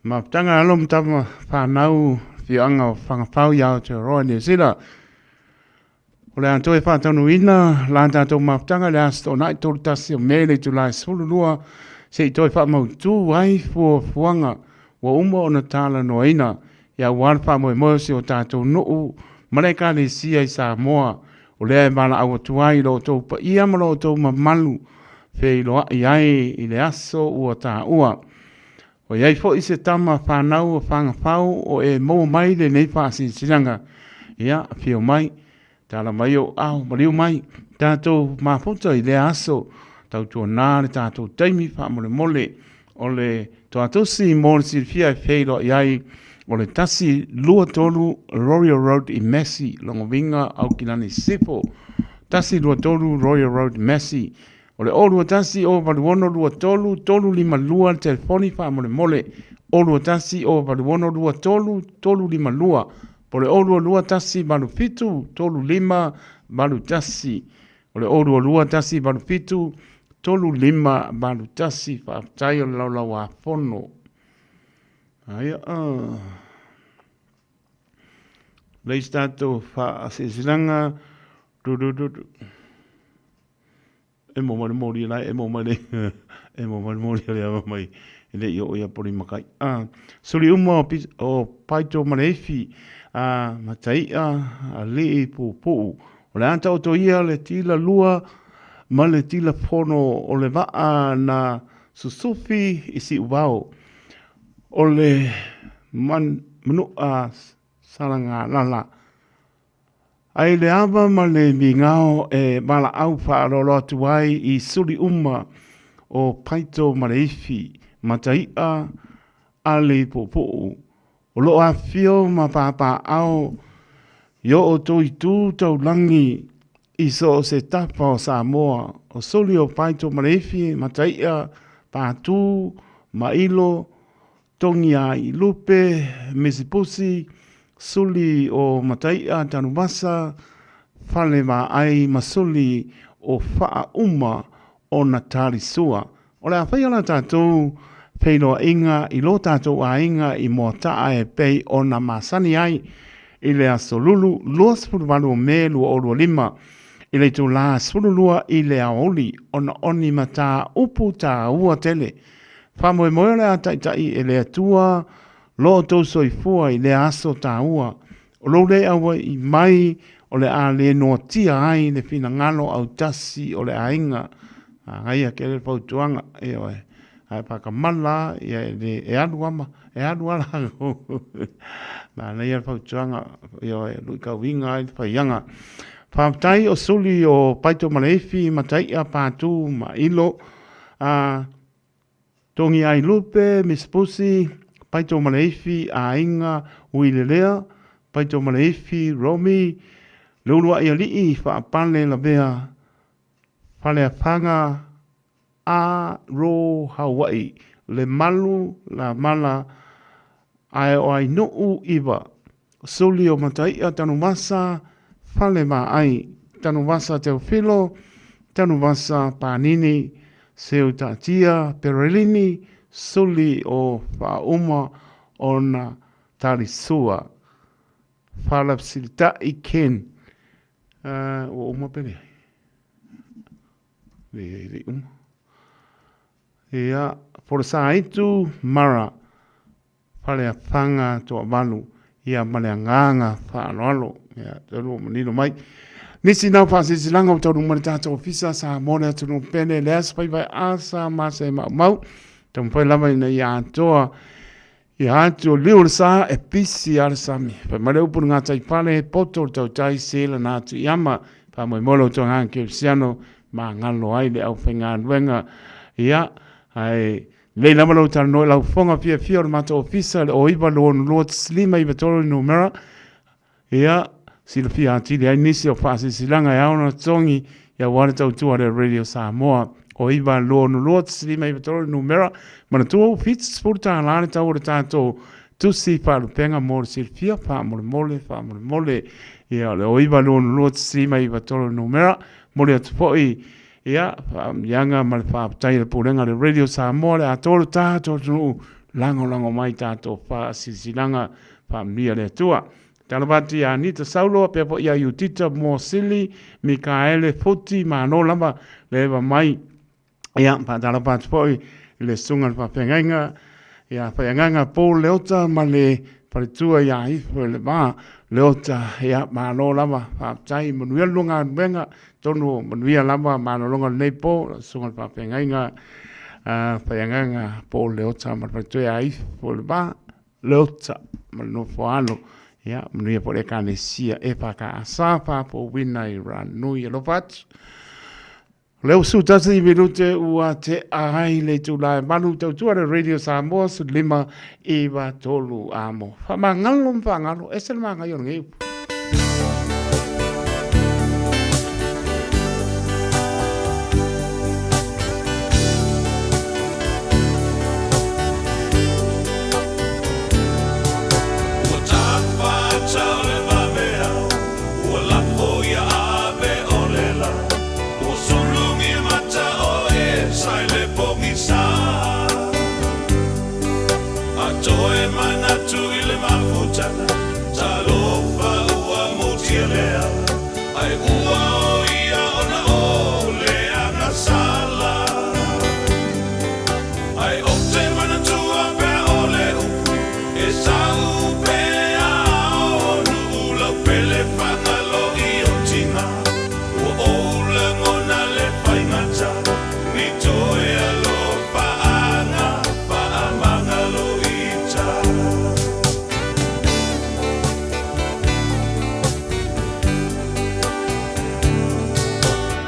S2: Mafutaga alo ma tama whanau afioaga o Fagafau i Aotearoa Niu Sila. O le a toe faataunuuina la tatou mafutaga i le Aso Toonai 31 o Me i le itula e 12 se i toe faamautu ai fuafuaga ua uma ona talanoaina aua le faamoemoe o si o tatou nuu ma le Ekalesia i Samoa. O lea e valaau atu ai i lo outou paia ma lo outou mamalu feiloai ai i le aso ua taua. Ua i ai foi se tama fanau o Fagafau o e maua mai lenei faasilasilaga. Ia, afio mai, tala mai ou ao, maliu mai, tatou mafuta i lea aso, tautuana le tatou taimi faamolemole. O le toatusi mo le silafia e feiloai ai o le 123 Royal Road i Massey, Logowinga, Aukilani Sisifo. 123 Royal Road, Massey. O le 021 086 23 352 le telefoni faamolemole, 021 086 23 352 po o le 022 187 35 81. O le 022 187 35 81. Faafetai o le laulauāfono. Aia a. Leis tatou faasilasilaga. Du, du, du, du. E mo mai le moli e lae, e mo mai le, e mo mai le moli a le ava mai, e le i oo ia poli makai. A, suli uma o, o paito ma le ifi, a, matai'a, a lii puupuu. O le a taoto ia le tila lua ma le tila fono o le vaa na susufi i Siuvao. O le man, manu'a salagalala. Ai le ava ma le migao e valaau faaaloalo atu ai i suli uma o Paito ma le Ifi, Matai'a, Aleipuupuu, o lo o afifio ma papaaao i o outou itu taulagi i so o se tafa o Samoa, o suli o Paito ma le Ifi, Matai'a, Patu, Mailo, Togiailupe, Misipusi, Suli o Matai'a, Tanuvasa, Falevaai ma Suli o Faauma o Natalisua. O le a faia la tatou feiloaiga i lo tatou aiga i Moataa e pei ona masani ai i le aso Lulu 28 o Me 2025 i le itula 12 i le aoauli ona o ni mataupu taua tele. Faamoemoe o le a taitai e le Atua lo outou soifua i lea aso taua, o lou le auai mai o le a le noatia ai le finagalo autasi o le aiga. Manaia tele le fautuaga, ioe, ae faatamala lava, ia e le, e alu lava ma, e alu lava latou. Manaia le fautuaga, ioe, luitauina ai le faiaga. Faafetai o suli o Paito ma Leifi, Mataia, Patu ma Ilo. A, Togiailupe, Misipusi, Paitomaleifi, Aiga, Uilelea, Paitomaleifi, Romi, Le Uluai Alii, Faapale Lavea, Faleafaga, A Ro Hawaii, Le Malu, La Mala, Ae o Ainuu Iva, Suli o Matai'a Tanuvasa, Falevaai, Tanuvasa Teofilo, Tanuvasa Panini, Seu Taatia, Perelini, Suli o Faauma ona Talisua, Falafsilita'i Ken, ua uma pe leai? Leai, e le i uma. Ia, Folosaitu, Mara. Faleafaga Toavalu, ia ma le agaga faaaloalo. Ia, talu ua manino mai. Nisi nau faasilasilaga ua taunuu mai le tatou ofisa Samoa le atunuu pele le aso faiva e asa ma se maumau. Taumafai lava ina ia atoa ia atu o liu o le sa e pisi a le sami. Fai mai le upu le gatai fale, poto le tautai se lana atu i ama. Faamoemoe lo outou agaga kerisiano magalo ai le aufaigaluega. Ia, ae Lelei lava lou talanoa i lau fofoga fiafia o le matou ofisa le 0962 593 le numera. Ia, silafia atili ai nisi o faasilasilaga e ao ona totogi aua le tautua a le Radio Samoa. O 962 593 le numera. Manatua ua $70 le tau o le tatou tusi faalupega mo le silafia faamolemole, faamolemole. Ia, o le 0962 593 le numera. Momoli atu foi Ia, faamanuiaga ma le faafetai a le Pulega a le Radio Samoa, le atoa o le tatou atunuu, lagolago mai i tatou faasilasilaga faamanuia le Atua. Talofa atu ia Anita Saulo, pea foi ia Iutita Moasili, Mikaele Futi, malo lava le eva mai. Ia, faatalofa atu foi i le susuga i le faafeagaiga ia Faiagaga Paul Leota ma le faletua ia Ifo i le Va Leota. Ia, malo lava, faafetai, manuia le lua galuega, atonu o manuia lava malologa o lenei po, lau susuga i le faafeagaiga Faiagaga Paul Leota ma le faletua ia Ifo i le Va Leota ma le nofo alo. Ia, manuia foi le Ekalesia EFKS faafouina i Ranui. Alofa atu. O lea ua 11 minute ua tea ai le itula e 8 tautua le Radio Samoa 15 9 3 amo. Faamagalo ma faagalo, ese le manaia o lenei upu.
S7: Ua tafa o le vaveao, ua lafo ia ave o le la. Ua sulugi mata o e sa i le pogisa. A toe manatu i le mafutaga, talofa ua mutia le ala, ai ua o ia ona o le agasala. Ai ou te manatua pea o le upu e sau pea o nuu lau pele Fagaloi o tina, ua ou lagona le faigata, ni toe alofaaga faamagaloita.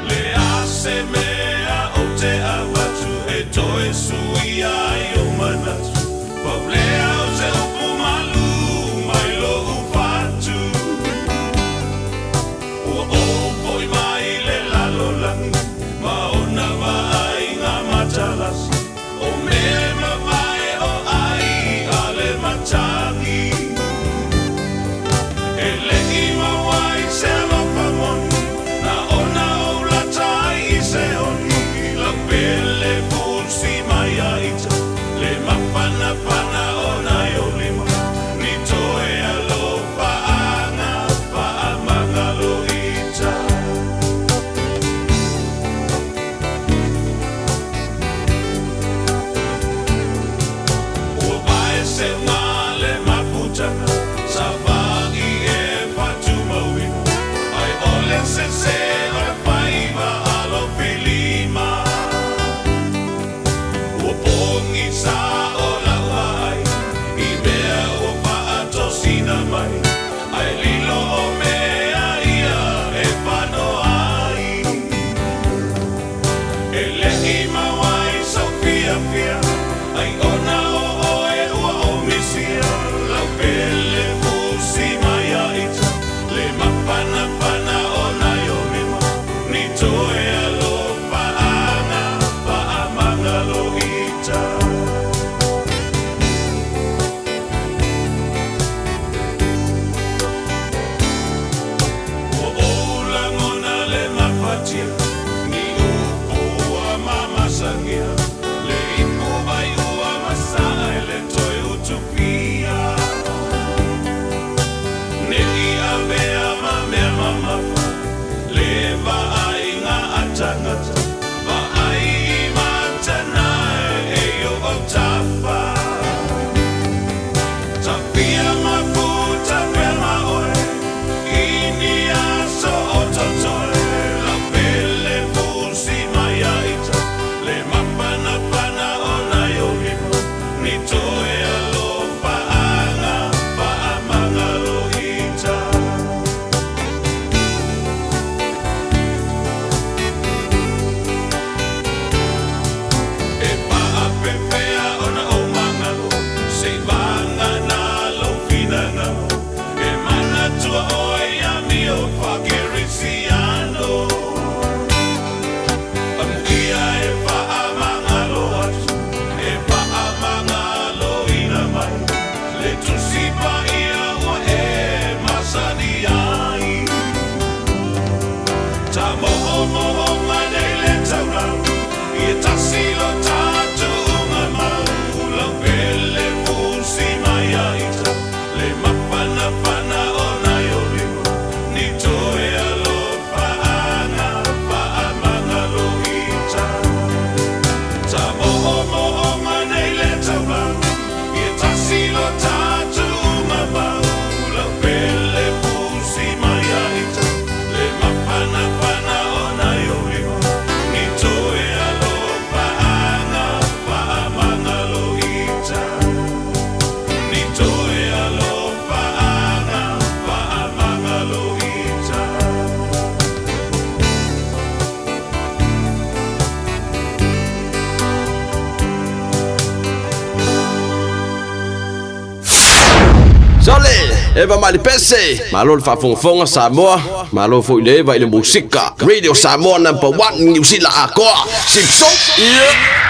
S7: Le a se mea ou te avatu e toe suia ai ou manatu, Pau lea o se upu malu mai lou fatu. Ua ou foi mai le lalolagi ma ona vaaiga matalasi, o mea e mavae o ai a le matagi. E le i maua ai se alofa moni, na ona ou lata ai i se oni, lau pele fusi mai ia ita, le mafanafana o nai ou lima, ni toe alofaaga faamagalo ita. Ua pae seuga le mafutaga, Savaii e faatumauina, ai o le sese o le faiva alofilima. Ua pogisa o lau vaai i mea ua faatosina mai, ae lilo o mea ia e fanoa ai. E le i maua ai sou fiafia, ai ona o oe ua ou misia, lau pele fusi mai ia ita, le mafanafana o nai ou lima, ni toe alofaaga faamagalo ita. Ua ou lagona le mafatia, ni upu ua
S5: Sole, Eva mai le pese. Malo le faafogafoga Samoa, malo foi le Eva i le musika. Radio Samoa number 1 Niu Sila atoa. Sipso. Yeah.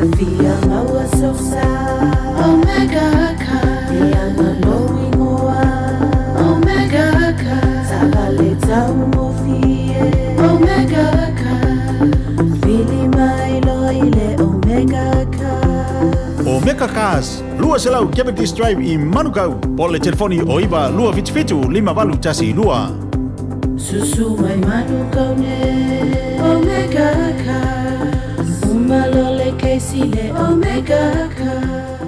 S14: Fia maua sou sa Omega Car Ia na lou ingoa Omega Car Taavale taugofie Omega Car Vili mai loa i le Omega Car.
S15: Omega Cars, 200 Cavendish Drive i Manukau, po o le telefoni o 9 277 5812.
S14: Susu mai Manukau nei Omega Cars Uma loa le kesi le Omega Cars.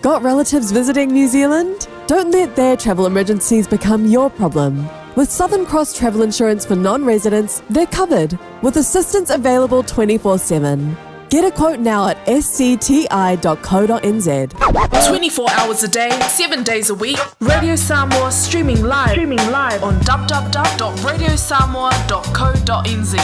S16: Got relatives visiting New Zealand? Don't let their travel emergencies become your problem. With Southern Cross Travel Insurance for non residents, they're covered with assistance available 24 7. Get a quote now at scti.co.nz.
S17: 24 hours a day, 7 days a week. Radio Samoa streaming live, streaming live on www.radiosamoa.co.nz.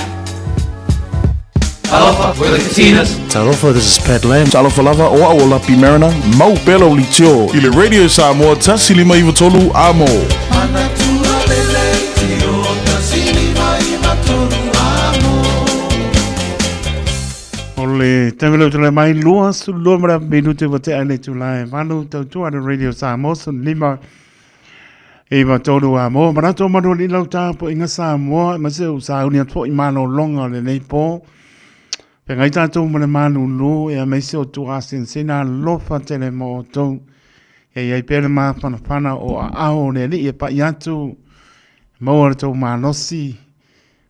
S18: Talofa, we're the Katinas.
S19: Talofa, this is Pat Lam.
S12: Talofa lava o au o Lapi Mariner, mau pea lau leitio i le Radio Samoa 1593 Amo.
S7: Manatua le leitio 1593 amo.
S2: O le taimi lea ua tulai mai, 22 ma le minute ua tea i le itula e valu, tautua le Radio Samoa, 15 93 amo. Manatu o Manualii lau tapuaiga Samoa, aemaise ua sauni atu foi i malologa o lenei po. Feagai tatou ma le malulu, aemaise o tuaasenesena alofa tele mo outou. Ia i ai pea le mafanafana o aao o le Alii e pai atu, maua le tou malosi,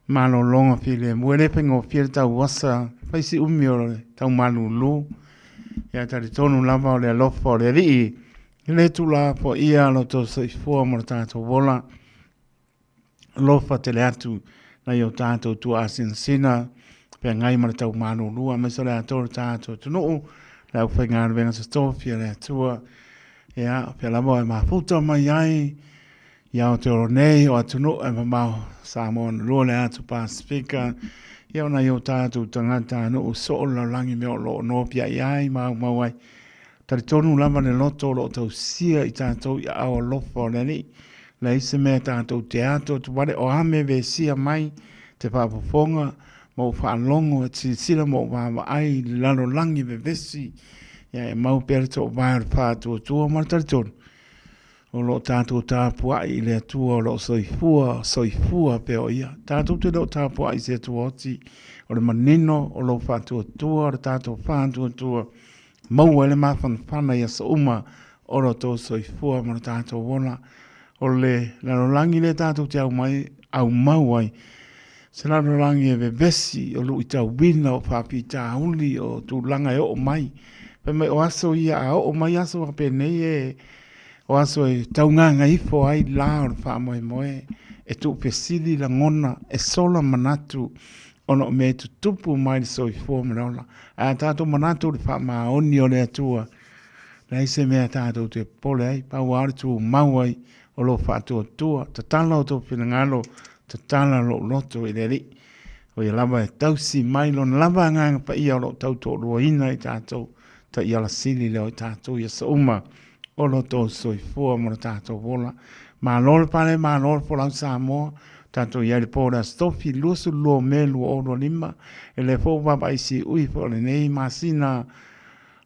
S2: malologa filemu. E le faigofie le tauasa, fai si umi o le tau malulu. Ia talitonu lava o le alofa o le Alii, e le tuulafoaia lo outou soifua ma lo tatou ola. Alofa tele atu nai o tatou tuaasinasina, feagai ma le tau malulu, aemaise o le atoa o le tatou atunuu, le aufaigaluega totofi a le Atua. Ia, pea lava e mafuta mai ai i Aotearoa nei o atunuu e mamao Samoa na lua le atu Pasifika, ia o nai o tatou tagatanuu soo le lalolagi mea o lo o nopiai ai ma aumau ai. Talitonu lava le loto o lo o tausia i tatou i aao alofa o le Alii, leai se mea tatou te ato atu wale o a mea vesia mai te faafofoga ma ou faalogo e silasila ma ou vaavaai i le lalolagi vevesi, ia e mau pea le toovae o le faatuatua ma le talitonu o lo o tatou tapuai i le Atua o lo o soifua, soifua pea o Ia. Tatou te le o tapuai i se Atua oti, o le manino o lou faatuatua, o le tatou faatuatua, maua ai le mafanafana i aso uma o lo outou soifua ma lo tatou ola. O le lalolagi lea tatou te aumai, aumau ai, se lalolagi e vevesi, o luitauina, o faafitauli, o tulaga e oo mai. Fai mai o aso ia, a oo mai aso faapenei e, o aso e taugagaifo ai la o le faamoemoe, e tuufesili lagona, e sola manatu, ona o mea e tutupu mai le soifua ma le ola. Ae a tatou manatu i le faamaoni o le Atua, leai se mea tatou te popole ai, pau lava o le tumau ai o lou faatuatua, tatala outou finagalo, tatala lou loto i le Alii. O ia lava e tausi mai lona lava Agaga Paia o lo o tautoaluaina i tatou taiala sili lea o i tatou i aso uma o lo outou soifua ma lo tatou ola. Malo le pale, malo le folau Samoa. Tatou i ai le po o le Aso Tofi 22 o Me 2025, e le foi ua vaavaai siui foi o lenei masina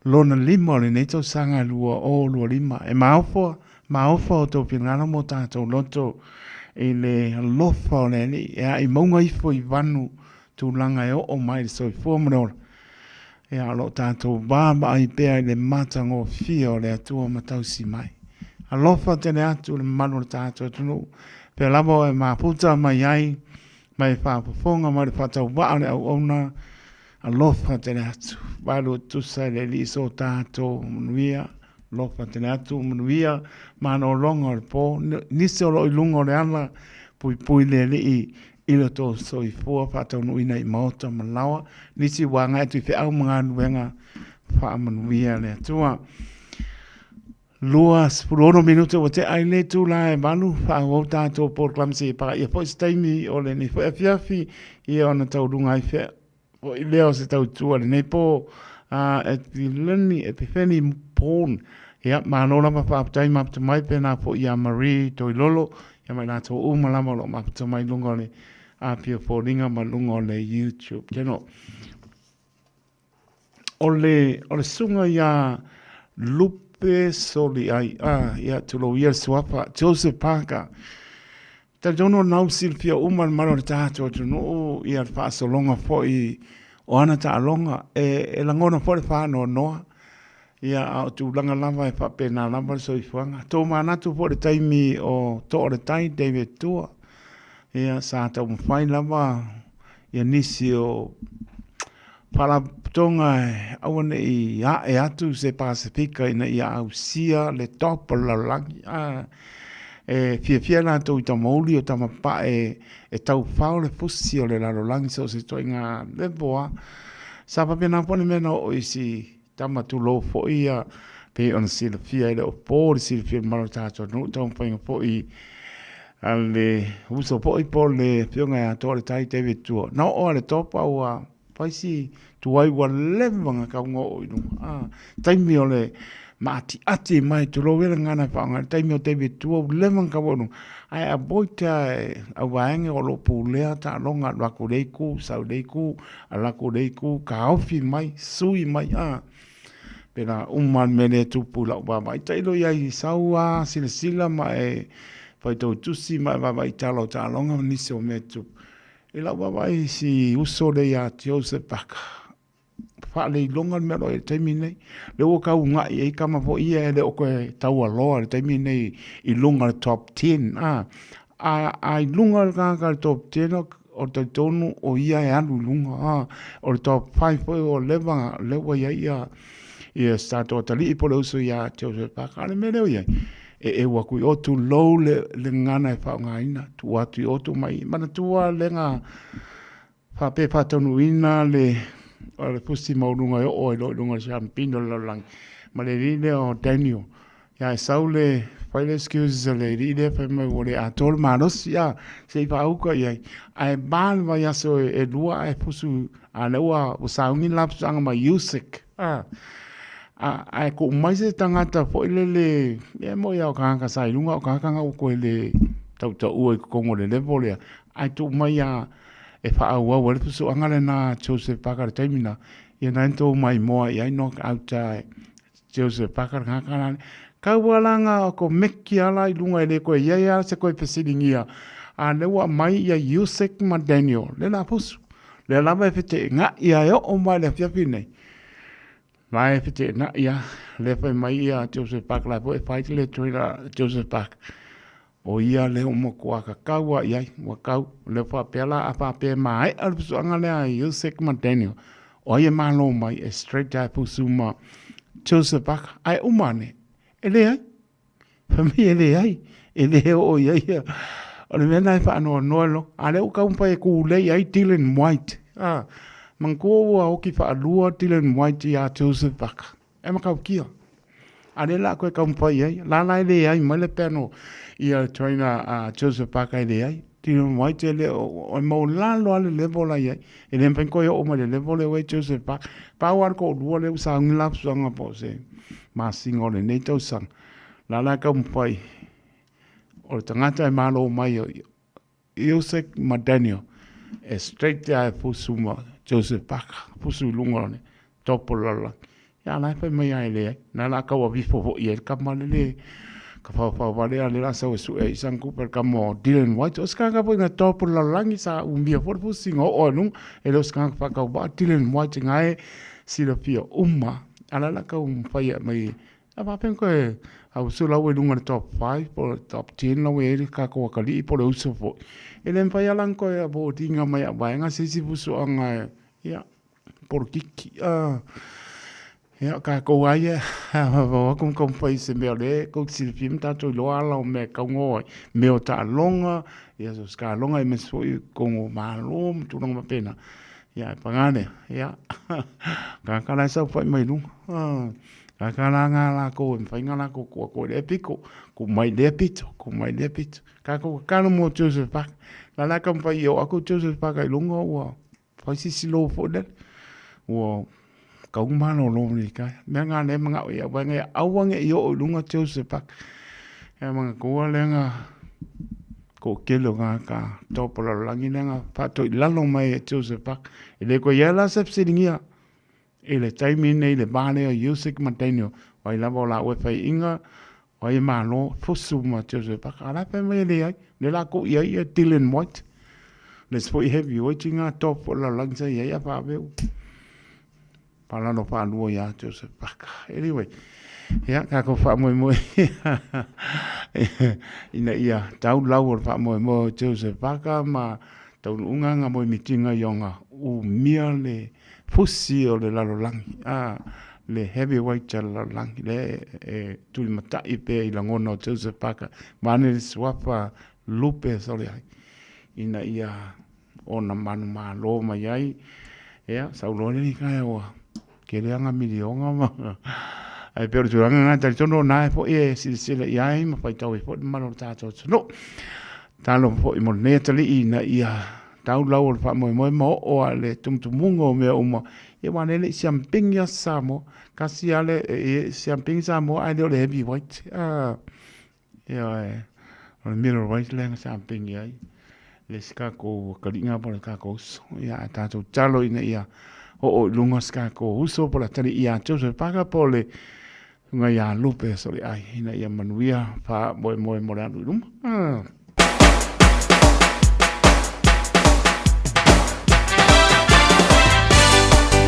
S2: lona lima o lenei tausaga 2025. E maofa, maofa outou finagalo ma o tatou loto i le alofa o le Alii e ae i mauga ifo i vanu tulaga e oo mai i le soifua ma le ola. Ia, o lo o tatou vaavaai pea i le matagofie o le Atua ma tausi mai. Alofa tele atu le mamalu o le tatou atunuu, pea lava o e mafuta mai ai, mai e faafofoga mai le faatauvaa o le auauna, alofa tele atu. Valu tusa i le Alii so tatou manuia, alofa tele atu, manuia malologa o le po, nisi o lo o i luga o le ala, puipui le Alii i lo tou soifua faataunuuina i maota ma laoa, nisi ua agai atu i feau ma galuega faamanuia le Atua. 26 minute ua tea i le itula e valu, faaauau tatou polokalame seia paia foi se taimi o lenei foi afiafi, ia ona tauluga ai fea foi lea o se tautua lenei po a Epileni, Epifeni Paul. Ia, malo lava faafetai mafuta mai pēnā foi ia Marie Toilolo, ia ma i latou uma lava o lo o mafuta mai luga o le Apia Foliga ma luga o le YouTube channel. O le, o le susuga ia Lupe Soliai, a, ia, tulou ia le suafa, Joseph Parker. Talitonu o lena ua silafia uma le mamalu o le tatou atunuu ia le faasologa foi o ana taaloga. E, e lagona foi le faanoanoa, ia, a o tulaga lava e faapena lava le soifuaga. Tomanatu foi i le taimi o Toa o le Tai, David Tua, ia, sa taumafai lava ia nisi o Faalapotopotoga e aua ne i ae atu se Pasefika ina ia ausia le top o le lalolagi. A, e fiafia latou i tamauli o tamapae e taufao le fusi o le lalolagi so o se ituaiga level lava. Sa faapena foi le mea na oo i si tama tulou foi ia pei ona silafia e le o po le silafia e le mamalu o le tatou atunuu taumafaiga foi a le uso foi po o le afioga ia Toaletai David Tua. Na oo lava i le top a ua fai si tuai ua leva ona tau ona oo i luga. A, taimi o le maatiati mai, tulou ia le gagana e faaaoga i le taimi o David Tua ua leva ona tau oo i luga. Ae avoid lava e au vaega o lo o pulea taaloga, alu atu i lea itu, sau i lea itu, alu atu i lea itu, taofi mai, sui mai, a. Pēlā uma le mea lea e tupu i lau vaavaai. Tailo i ai i sau lava silasila ma e faitau tusi ma e vaavaai i tala o taaloga ma nisi o mea e tutupu. I lau vaavaai i si uso lea ia Joseph Parker, faaleiloga le mea o lo o i ai i le taimi lenei. Lea ua tau una'i ai tama foi ia e le o toe taualoa i le taimi lenei i luga o le top ten. A, a i luga le tagata i le top ten, o le talitonu o ia e alu i luga. A, o le top five foi ua leva, lea ua i ai ia, ia se tatou atalii po o le uso ia Joseph Parker. A o le mea lea ua i ai, e eu atu i o, tulou le gagana e faaaogaina, tuu atu i o, tuu mai i i. Manatua le na faapea e faataunuuina le, o le fusi maualuga e oo ai loa i luga o le siamupini o le lalolagi, ma le alii lea o Daniel. Ia e sau le, fai le excuses a le alii lea fai mai ua le atoa le malosi, a, se i faauka i ai. Ae pa le vaiaso e lua ae fusu, a lea ua sauni le lapusaga ma Usyk, a. Ae tuu mai se tagata foi lele, ia e moni lava o tagata sa i luga o tagata na ua toe le tautaua i totonu o le level lea, ae tuu mai lava e faaauau ai le fusuaga lena a Joseph Parker i le taimi lena, ia na tou maimoa i ai knock out a Joseph Parker le tagata la lea. Tau lava la na o Komeki lava la i luga e le toe i ai lava se toe fesiligia, a o lea ua aumai ia Usyk ma Daniel, lea o le a fusu. Lea lava e feteenai lava e oo mai i le afiafi lenei. La e feteenai lava, lea fai mai ia Joseph Parker, la foi e fight le trainer a Joseph Parker. O ia lea ua matua kakau lava i ai, ua kau. Lea faapea la, a faapea e maea le fusuaga lea a Usyk ma Daniel, o ai e malo mai e straight lava e fusu ma Joseph Parker. Ae uma ane, e leai. Fai mai e leai, e le oo i ai ia. O le mea lena e faanoanoa i lou, a o lea ua taumafai e tulei ai Dylan White. A, manatua ua oti faalua Dylan White ia Joseph Parker. E matautia. A o lea o le a toe taumafai ai. La la e leai mai le panel ia le trainer a Joseph Parker e leai. Dylan White e le o, e maualalo lava le level la i ai. E le mafai ona toe oo mai i le level lea ua i ai Joseph Parker. Pau lava le toalua lea ua sauni le lafusaga po o se masina o lenei tausaga. La la e taumafai o le tagata e malo mai o Usyk ma Daniel e straight lava e fusu ma Joseph Parker, fusu i luga o le top o le lalolagi. Ia a la e fai mai lava e leai. Na la tau avifo foi i ai le tama lele ka faofao vale a le la sau e sue ai sana tupe le tama o Dylan White. O se tagata foi na top o le lalolagi sa umia foi le fusi na oo ai i luga. E le o se tagata faatauvaa Dylan White na e silafia uma. A la la taumafai e aumai A faapea ona toe ausu la ua i luga o le top 5 po o le top 10 la ua i ai le tatou atalii po o le uso foi. E le mafai lava la ona toe avoid-ina mai au vaega se isi fusuaga e, ia, polokiki. Ia, o tatou lava ia, o atu ma taumafai i se mea o lea tou te silafia ma tatou iloa ala o mea e tatau ona o ai, mea o taaloga, ia so o se taaloga aemaise foi o totonu o Malo ma tulaga faapena. Ia, ae paga lea, ia, tagata la e saofai mai luga. Ka la ngā lākou e mawhai ngā lākou kua koe lea piko, ku mai lea pito, ku mai lea pito. Kākou ka kalo mō Joseph Parker. La la ka mawhai i o aku Joseph Parker i lunga ua whai sisi lō fo lele. Ua kau malo lō ni kai. Mea ngā le mga o ia waenga ia aua nge i o i lunga Joseph Parker. Ea mga kua le ngā ko kele o ngā ka topo lalo langi le ngā whātoi lalo mai e Joseph Parker. E le koe ia la se psiringia. I le taimi lenei i le va lea o Usyk ma Daniel, o ai lava o laua e faiaina, o ai e malo, fusu ma Joseph Parker. A o la e fai mai e leai, o lea o le a koi ai ia Dillian Whyte, le isi foi heavyweight i ngā top o le lalolagi sa i ai a faapea ua faalalo faalua ia Joseph Parker. Anyway, ia tatou faamoemoe ina ia tau lau o le faamoemoe o Joseph Parker ma taunuuga nga moemitiga i ona umia le fusi o le lalolagi, a le heavyweight a le lalolagi, lea e tulimatai pea i lagona o Joseph Parker, vaeane le suafa lupe soleai, ina ia ona manumalo mai ai, ia, sau loa le likae ua tele ana miliona ma ae pei o le tulaga lena, e talitonu o lena foi e silasila i ai ma faitau ai foi le mamalu o le tatou atunuu. Talofa foi mo lenei atalii ina ia tau lau o le faamoemoe ma oo a le tumutumuga o mea uma, ia aua o lea e le i siampigi lava se Samoa. Tasi lava le, e siampigi Samoa ae le o le heavyweight. Ioe, o le middleweight lea na siampigi ai le isi tatou atalii po o le tatou uso. Ia ae tatou tatalo ina ia oo i luga si tatou uso po o le atalii ia Joseph Parker po o le susuga ia Lupe Soliai ina ia manuia faamoemoe mo le alu i luma.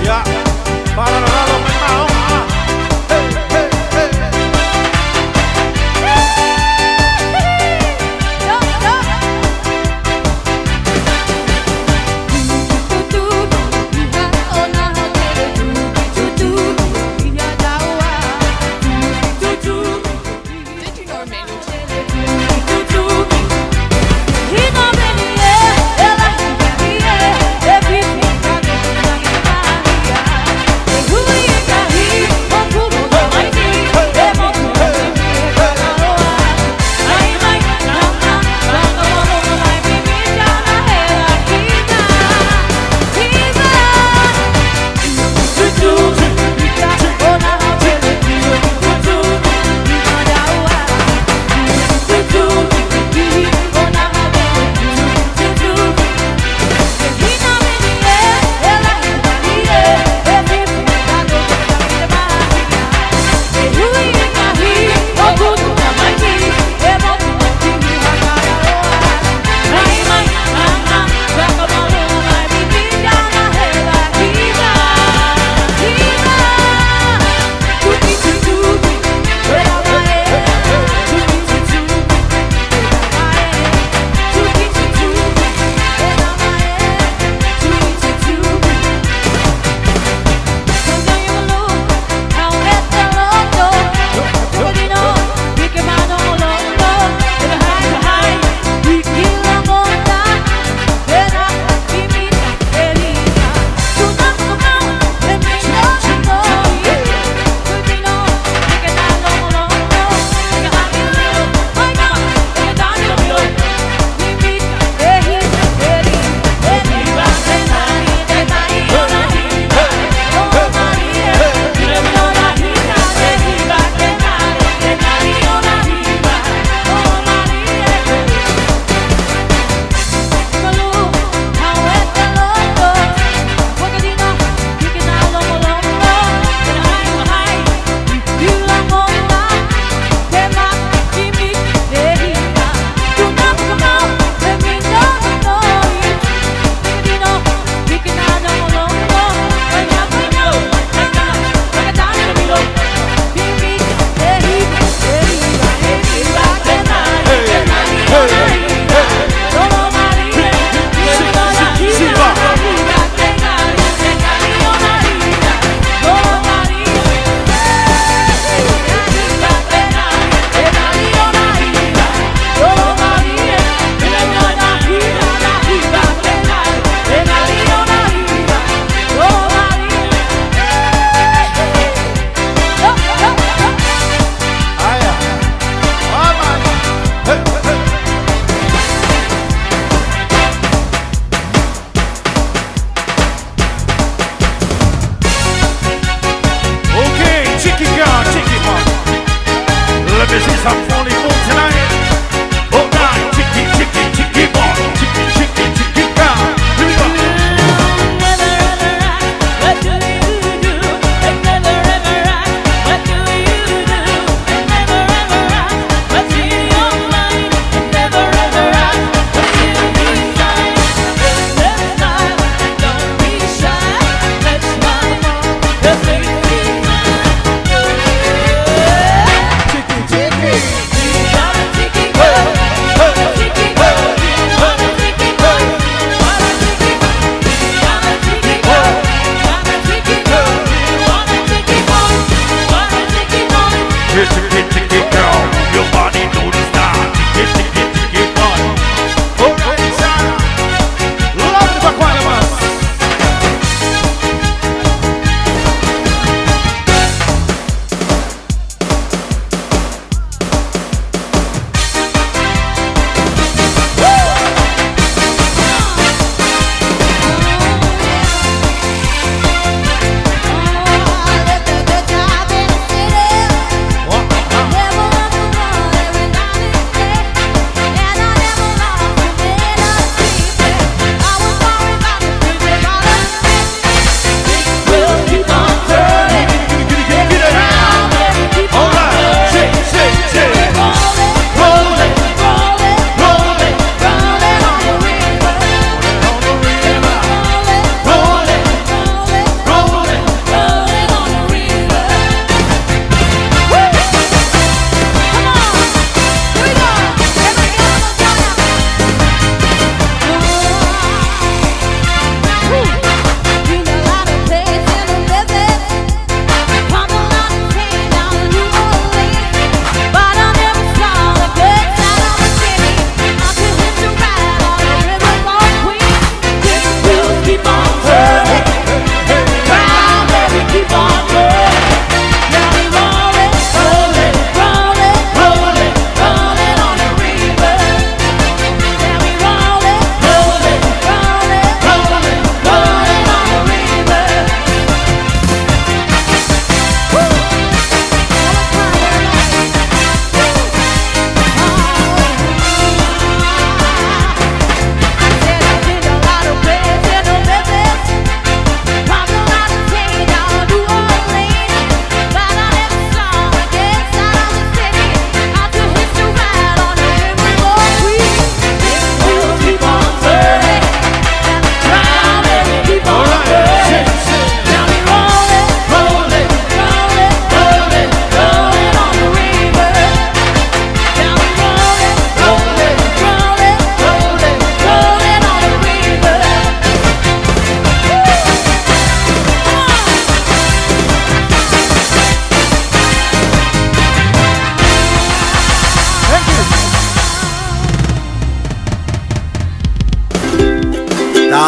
S7: Ia, faalalolalo mai maoga. Hey, hey, hey.
S6: Did you know Emmanuel?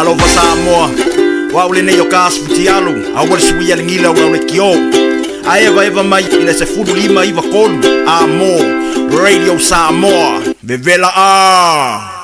S18: Alofa Samoa, o au lenei o ka aso fitialu, aua le suia le gila o lau leitio. Ae evaeva mai i le 15 93 A mo Radio Samoa, vevela a!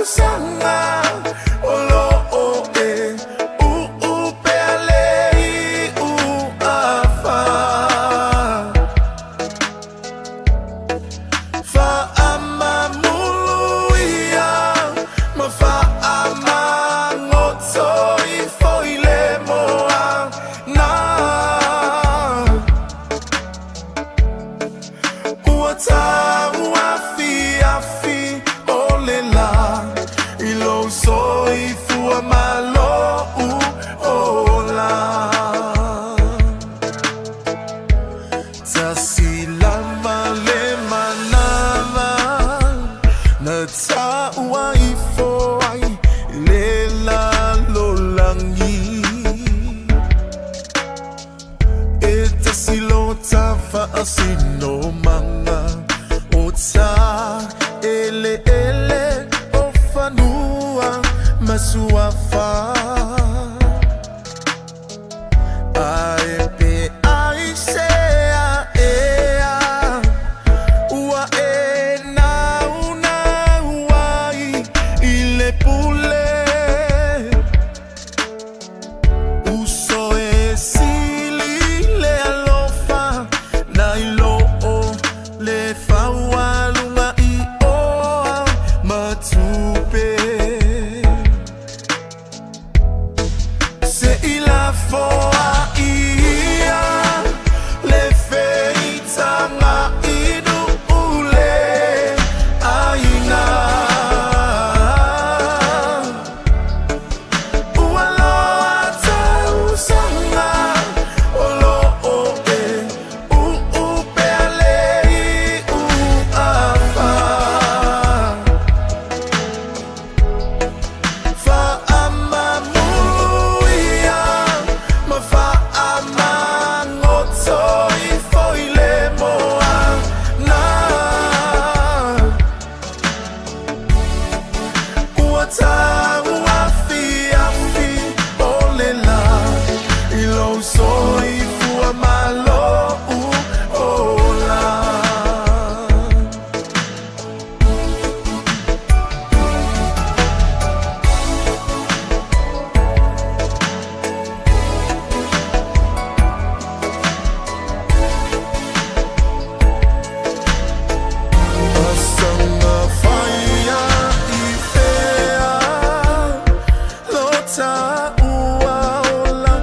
S7: Tausaga o lo o e u'upea le lou soifua ma lou ola. Asaga faia i fea lo taua ola.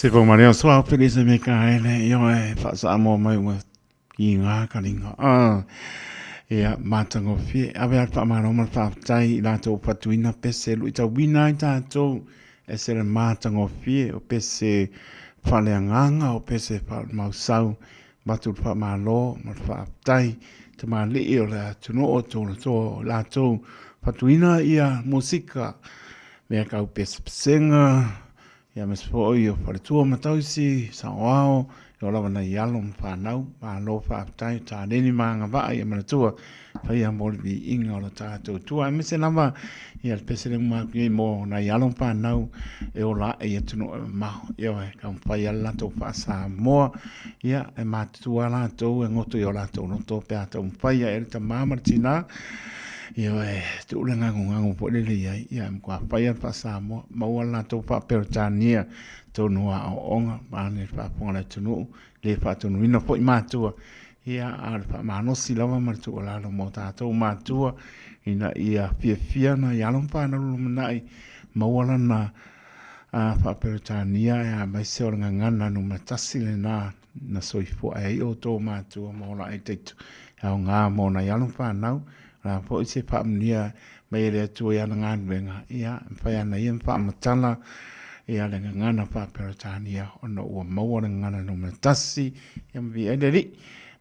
S2: Se pau mare o soa pele se me ka ele io e whaasamoa mai ua ki ngā karinga. Ah, ia, mātangofie. Ave a whaamaro ma whaaftai i rātou patuina pese lui tau wina ai tātou e se re mātangofie o pese whaleanganga o pese whalemausau batu le whaamalo ma le whaaftai te māli'i o le atunu'u o tōna toa o rātou patuina ia musika mea kau pese pesenga Ia me foʻi o Faletua ma Tausi, Saoao, e o lava nei alo ma whanau, malo whaafetai, tāneni ma agavaa ia manatua, whaia mo le viiga o lo tātou tua. Aemaise lava ia le pese le uma atu nei mo nai alo ma whanau e ola aʻe i atunuu e mamao. Ioe, ka mawhai ala latou faa-Samoa, ia, e matutua latou e goto i o latou loto pe a taumafai aʻe le tamā ma le tinā, Ioe, tuu le gagogago foi lele i ai, ia, e matua fai lava le faa-Samoa, maua le latou faa-Peretania tonu o aoaoga, vaeane le faafofoga a le atunuu, le faatonuina foi matua, ia, a o le faamalosi lava ma le tuualalo mo tatou matua, ina ia fiafia nai alo ma fanau lumanai, maua lana faa-Peretania, aemaise o le gagana numera tasi lena na soifua ai outou matua ma ola ai taitu e aoga mo nai alo ma fanau, o le a foi se faamanuia mai e le Atua i ana galuega, ia, e mafai ana ia ona faamatala ia le gagana faa-Peretania ona ua maua le gagana numera tasi, ia ma viia ai le Alii.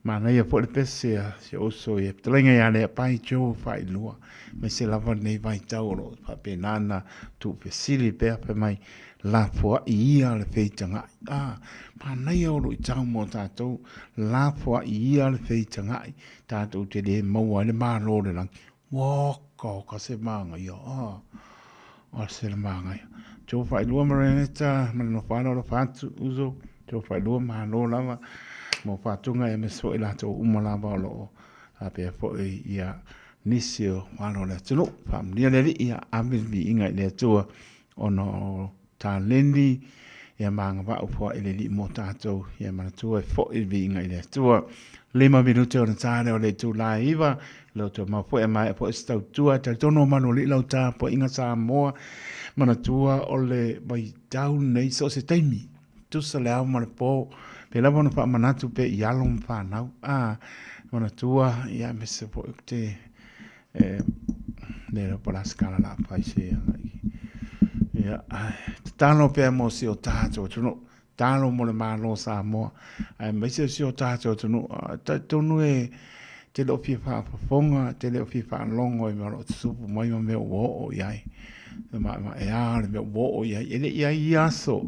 S2: Manaia foi le pese a si ou uso ia fetalaiga ia Leapai Joe Failua, aemaise lava lenei vaitau o lo o faapena ona tuufesili pea fai mai Lafoai ia le feitagai. A, manaia o luitau mo tatou, lafoai ia le feitagai, tatou te le maua ai le Malo o le lagi. Waka, oka se māngaia, a, o se le māngaia. Tō whailua Marineta, ma le nofo alo alofa atu, uso, tō whailua malo lava, mo whātunga e mese foi latou uma lava o loo, a pea foi ia nisi o malo le atunuu. Whaamanuia le Alii, ia ave le viiga i le Atua, ona o taleni ia ma agavaa foai le Alii mo tatou, ia manatua e foi le viiga i le Atua. 5 minute ona ta lea o le itula e 9, le o toe mau foi e maea foi se tautua, e talitonu o manualii lau tapuaiga Samoa, manatua o le vaitau lenei so o se taimi, tusa le ao ma le po, pe lava ona faamanatu pea i alo ma fanau, a, manatua, ia aemaise foi ou te E le iloa po o le a se tala o le a fai se agai. Ia, tatalo pea mo si o tātou atunuu, tatalo mo le Malo o Samoa, aemaise o si o tātou atunuu, talitonu e te le o fia faafofoga, te le o fia faalogo i mea o lo o tutupu mai ma mea ua oo i ai. E maemaea le mea ua oo i ai. E le i ai ia aso,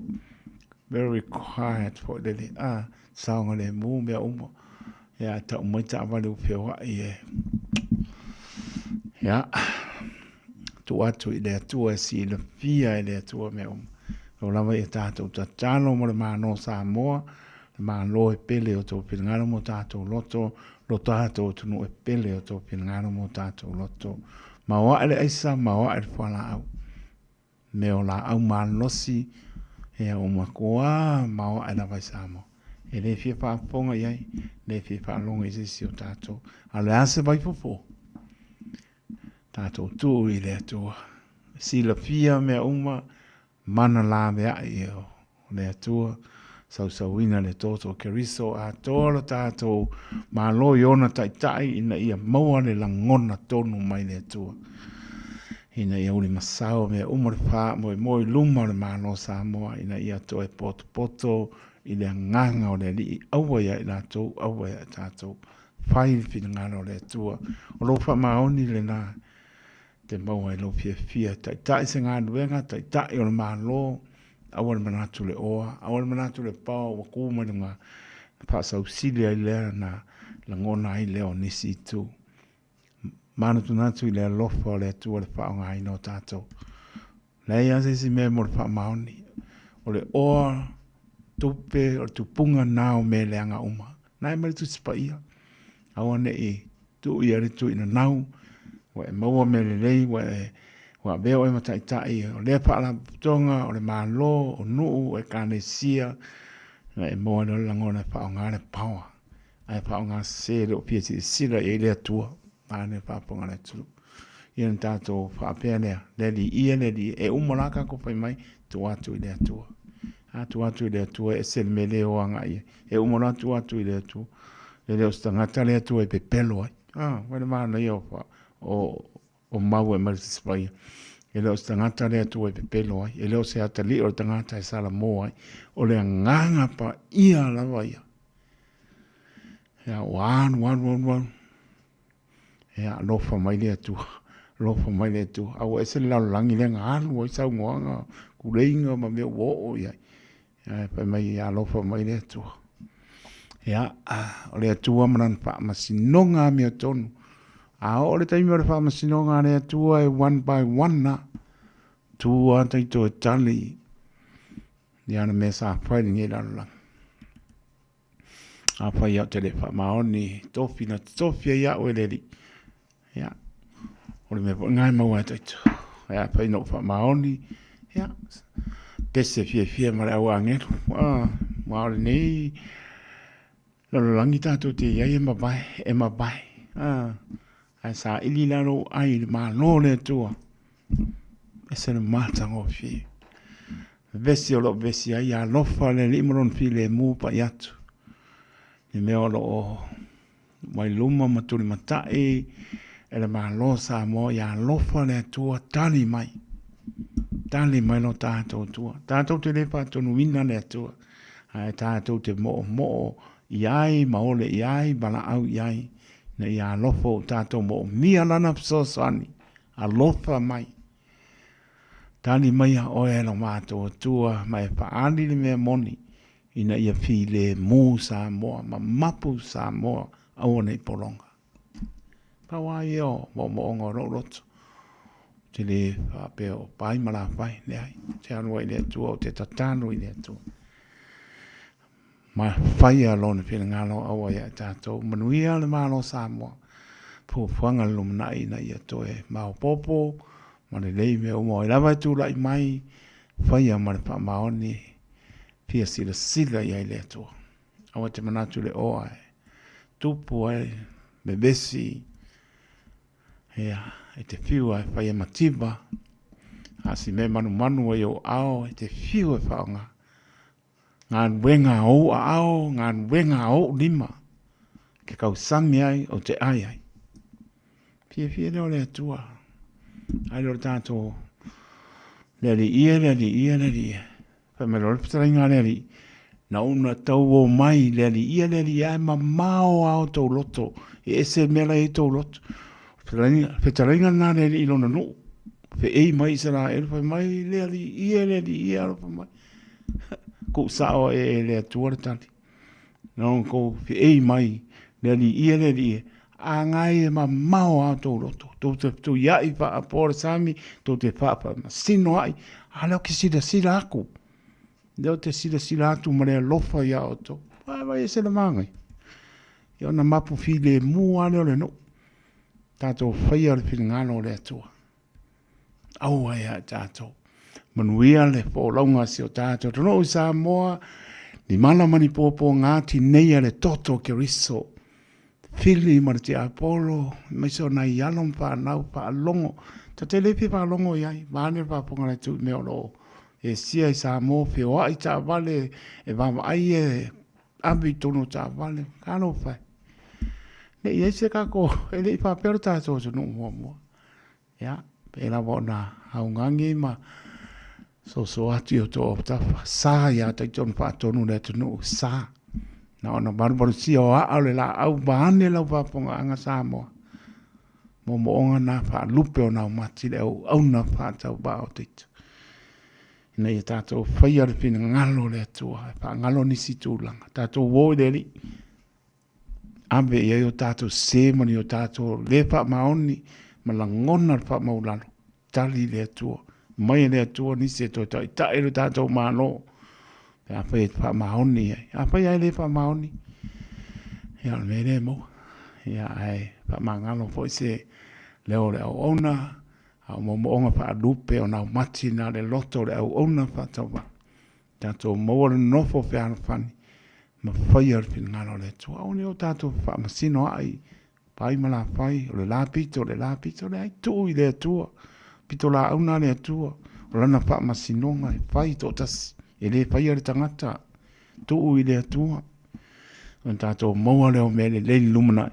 S2: very quiet foi lele, a, saogalemu mea uma. Ia, tau mai taavale ua feoai e. Ia, tuu atu i le Atua e silafia e le Atua mea uma. O lava ia tātou tatalo mo le Malo o Samoa, le Malo e pele o tō finagalo mo tātou loto, lo tātou atunuu e pele o tō finagalo mo tātou loto. Maoaʻe le aisa, maoaʻe le fualaau. Mea o laau malosi, ia ua matua maoae lava i Samoa. E le fia faafofoga i ai, le fia faalogo i se isi o tatou. A o le a se vaifofo? Tatou tuu i le Atua. Silafia mea uma, mana laveai ia o le Atua, sausauina le toto o Keriso atoa lo tatou Malo i ona taitai ina ia maua le lagona tonu mai le Atua. Ina ia ulimasao mea uma le faamoemoe i luma o le Malo o Samoa ina ia toe potopoto i le agaga o le Alii, aua ia i latou, aua ia i tatou. Fai le finagalo o le Atua. O lou faamaoni lena te maua i lou fiafia. Taitai se galuega, taitai o le Malo, aua le manatu le oa, aua le manatu le pao ua ku mai luga, na faasausili ai lea na lagona ai lea o nisi itu. Manatunatu i le alofa o le Atua le faaaogaina o tatou. Leai lava se isi mea mo le faamaoni. O le oa, tupe, o le tupuga na o mea leaga uma. Na e mai le Tusi Paia. Aua ne i tuu ia le tui nanau, ua e maua mea lelei, ua e ua avea oe ma taitai o lea faalapotopotoga, o le Malo, o nuu, o ekalesia, na e maua ai loa le lagona e faaaoga le power, ae faaaoga sese e le o fia silasila i ai le Atua, vaeane le faafofoga a le atunuu. Ia ona tatou faapea lea, le Alii ia, le Alii ia, e uma la tatou fai mai, tuu atu i le Atua. A tuu atu i le Atua e ese le mea lea e o agai i ai. E uma loa tuu atu i le Atua. E le o se tagata le Atua e pepelo ai. Ah, vaai le manaia o, o, o mau e aumai le Tusi Paia. E le o se tagata le Atua e pepelo ai. E le o se atalii o le tagata e salamo ai. O le agaga paia lava ia. Ia, ua alu, alu, alu, alu. Ia, alofa mai le Atua, alofa mai le Atua. A ua ese le lalolagi lea na alu ai saunoaga, tuleiga ma mea ua oo i ai. Ae fai mai, ia alofa mai le Atua. Ia, o le Atua ma lana faamasinoga amiotonu. A oo le taimi o le faamasinoga a le Atua e one by one lava. Tu lava taito e tali i ana mea sa fai i lenei lalolagi. Afai au te le faamaoni, tofi na tofi ai au e le Alii. Ia, o le mea foi lena e maua ai taito. Ia, afai na ou faamaoni, ia, pese fiafia ma le au agelu. Ah, ma o lenei lalolagi tatou te i ai e mavae, e mavae. Ah, ae saili la lou ai i le Malo o le Atua. Ese le matagofie. Vevesi o lo o vevesi ai, alofa le Alii ma lona filemu pai atu. I mea o lo o mai luma ma tulimatai e le Malo o Samoa, ia alofa le Atua, tali mai. Tali mai lo tatou Atua. Tatou te le faatonuina le Atua, ae tatou te moomoo i ai ma ole i ai, valaau i ai, ina ia alofa ua tatou moomia lana fesoasoani. Alofa mai. Tali mai a oe e lo matou Atua ma e faaali le mea moni ina ia filemu Samoa ma mapu Samoa aua ne i pologa. Pau lava ia o moomooga o lou loto. Ou te le faapea o pai ma lafai, leai. Ou te alu ai i le Atua, ou te tatalo i le Atua. Ma faia Lona finagalo aua ia i tatou. Manuia le Malo o Samoa, fuafuaga le lumanai ina ia toe maopoopo ma lelei mea uma. O ai lava e tulai mai, faia ma le faamaoni, fia silasila i ai le Atua. Aua te manatu i le oa e tupu ai, vevesi, ia, e te fiu lava e fai e mativa, a o si mea e manumanu ai ou ao, e te fiu e faaaoga. Galuega a ou aao, galuega a ou lima, ke tausami ai ou te ai ai. Fiafia lea o le Atua. Ai lea o le tatou le Alii e, le Alii e, le Alii e. Fai mai loa le fetalaiga a le Alii, na ou na tauo mai le Alii e, le Alii e, ae mamao lava o tou loto, e ese le mea la e i ai tou loto. Fetalaiga lena a le Alii i lona nuu. Feei mai Isaraelu, fai mai le Alii e, le Alii e, alofa mai. Kou sao e le Atua le tali. Na ona kou feei mai le Alii e, le Alii e, a ngai e mamao a tou loto. Tou te fetuiai faapoa le sami, tou te faamasino ai, a lea ou te silasila atu. Lea ou te silasila atu ma le alofa ia outou. Vai vai ese le manaia. Ia ona mapu filemu lava lea o le nuu. Tatou faia le finagalo o le Atua. Aua ia i tatou. Manuia le folauga a si o tatou atunuu i Samoa, ni mala ma ni puapuaga tineia le toto o Keriso. Fili ma le tiapolo, aemaise o nai alo ma fanau faalogo. Ta te le fia faalogo i ai, vaeane le faafofoga a le Atua i mea o lo o esia i Samoa, feoai taavale, e vaavaai e ave i totonu o taavale. Talofa e. Ne i i ai se tatou, e le i faapea lo tatou atunuu muamua. Ia, pei lava ona augani ma soso atu i outou autafa, sa ia taitonu faatonu le atunuu, sa. Na ona valuvalusia o aa o le laau vaeane lau faafofogaaga Samoa. Moomooga na faalupe o naumati le auauna faatauvaa o Taito. Ina ia tatou faia le finagalo o le Atua e faagalo nisi tulaga. Tatou o i le Alii. Ave i ai o tatou sē ma ni o tatou le faamaoni ma lagona le faamaulalo, tali le Atua, mai e le Atua nisi e toe taitai lo tatou Malo, pe afai e faamaoni i ai. Afai lava e le faamaoni, ia o le mea lea e maua. Ia ae faamagalo foi se leo o le auauna, a o moomooga faalupe o naumati na le loto o le auauna faatauvaa. Tatou maua le nofo fealofani ma faia le finagalo o le Atua. Aua ne i o tatou faamasino ai pai ma lafai, o le la pito, o le la pito, leai, tuu i le Atua. Pitolaau na a le Atua, o lana faamasinoga e fai toatasi. E le faia le tagata, tuu i le Atua. Ona tatou maua lea o mea lelei i le lumanai,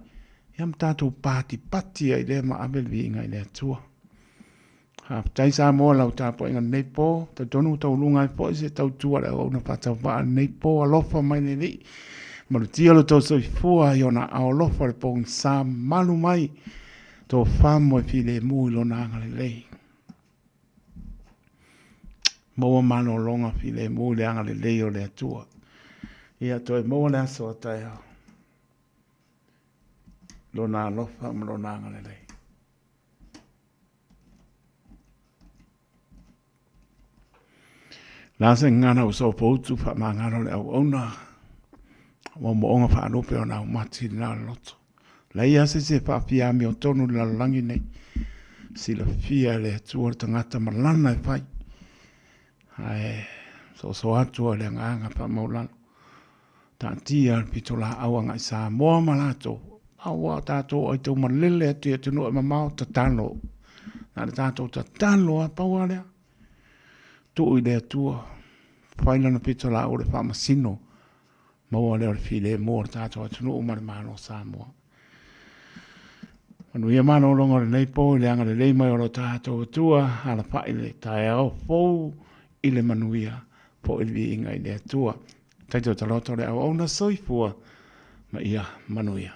S2: ia ma tatou patipati ai lea ma ave le viiga i le Atua. Faafetai Samoa i lau tapuaiga i lenei po. Talitonu ua tauluga ai foi se tautua a le auauna faatauvaa i lenei po. Alofa mai le Alii. Malutia lo outou soifua i ona aao alofa le pogisa malu mai. Tofa moe filemu i lona agalelei. Maua malologa filemu i le agalelei o le Atua. Ia toe maua le aso a taeao. Lona alofa ma lona agalelei. La se gagana ua sopoutu faamagalo le auauna moomooga faalupe o na umati i le laloloto. Leai lava se isi e faafia amiotonu i le lalolagi nei. Silafia e le Atua le tagata ma lana e fai. Ae soso atu ai le agaga faamaualalo. Taatia le pitolaau agai Samoa ma latou, aua o tatou ai taumalele atu i atunuu e mamao, tatalo. Na o le tatou tatalo lava, pau lava lea. Tuu i le Atua, fai lana pitolaau o le faamasino, maua lea o le filemu o le tatou atunuu ma le Malo o Samoa. Manuia malologa o lenei po i le agalelei mai o lo tatou Atua, alafai le taeao fou i le manuia, foi le viiga i le Atua. Taito taloto le auauna soifua ma ia manuia.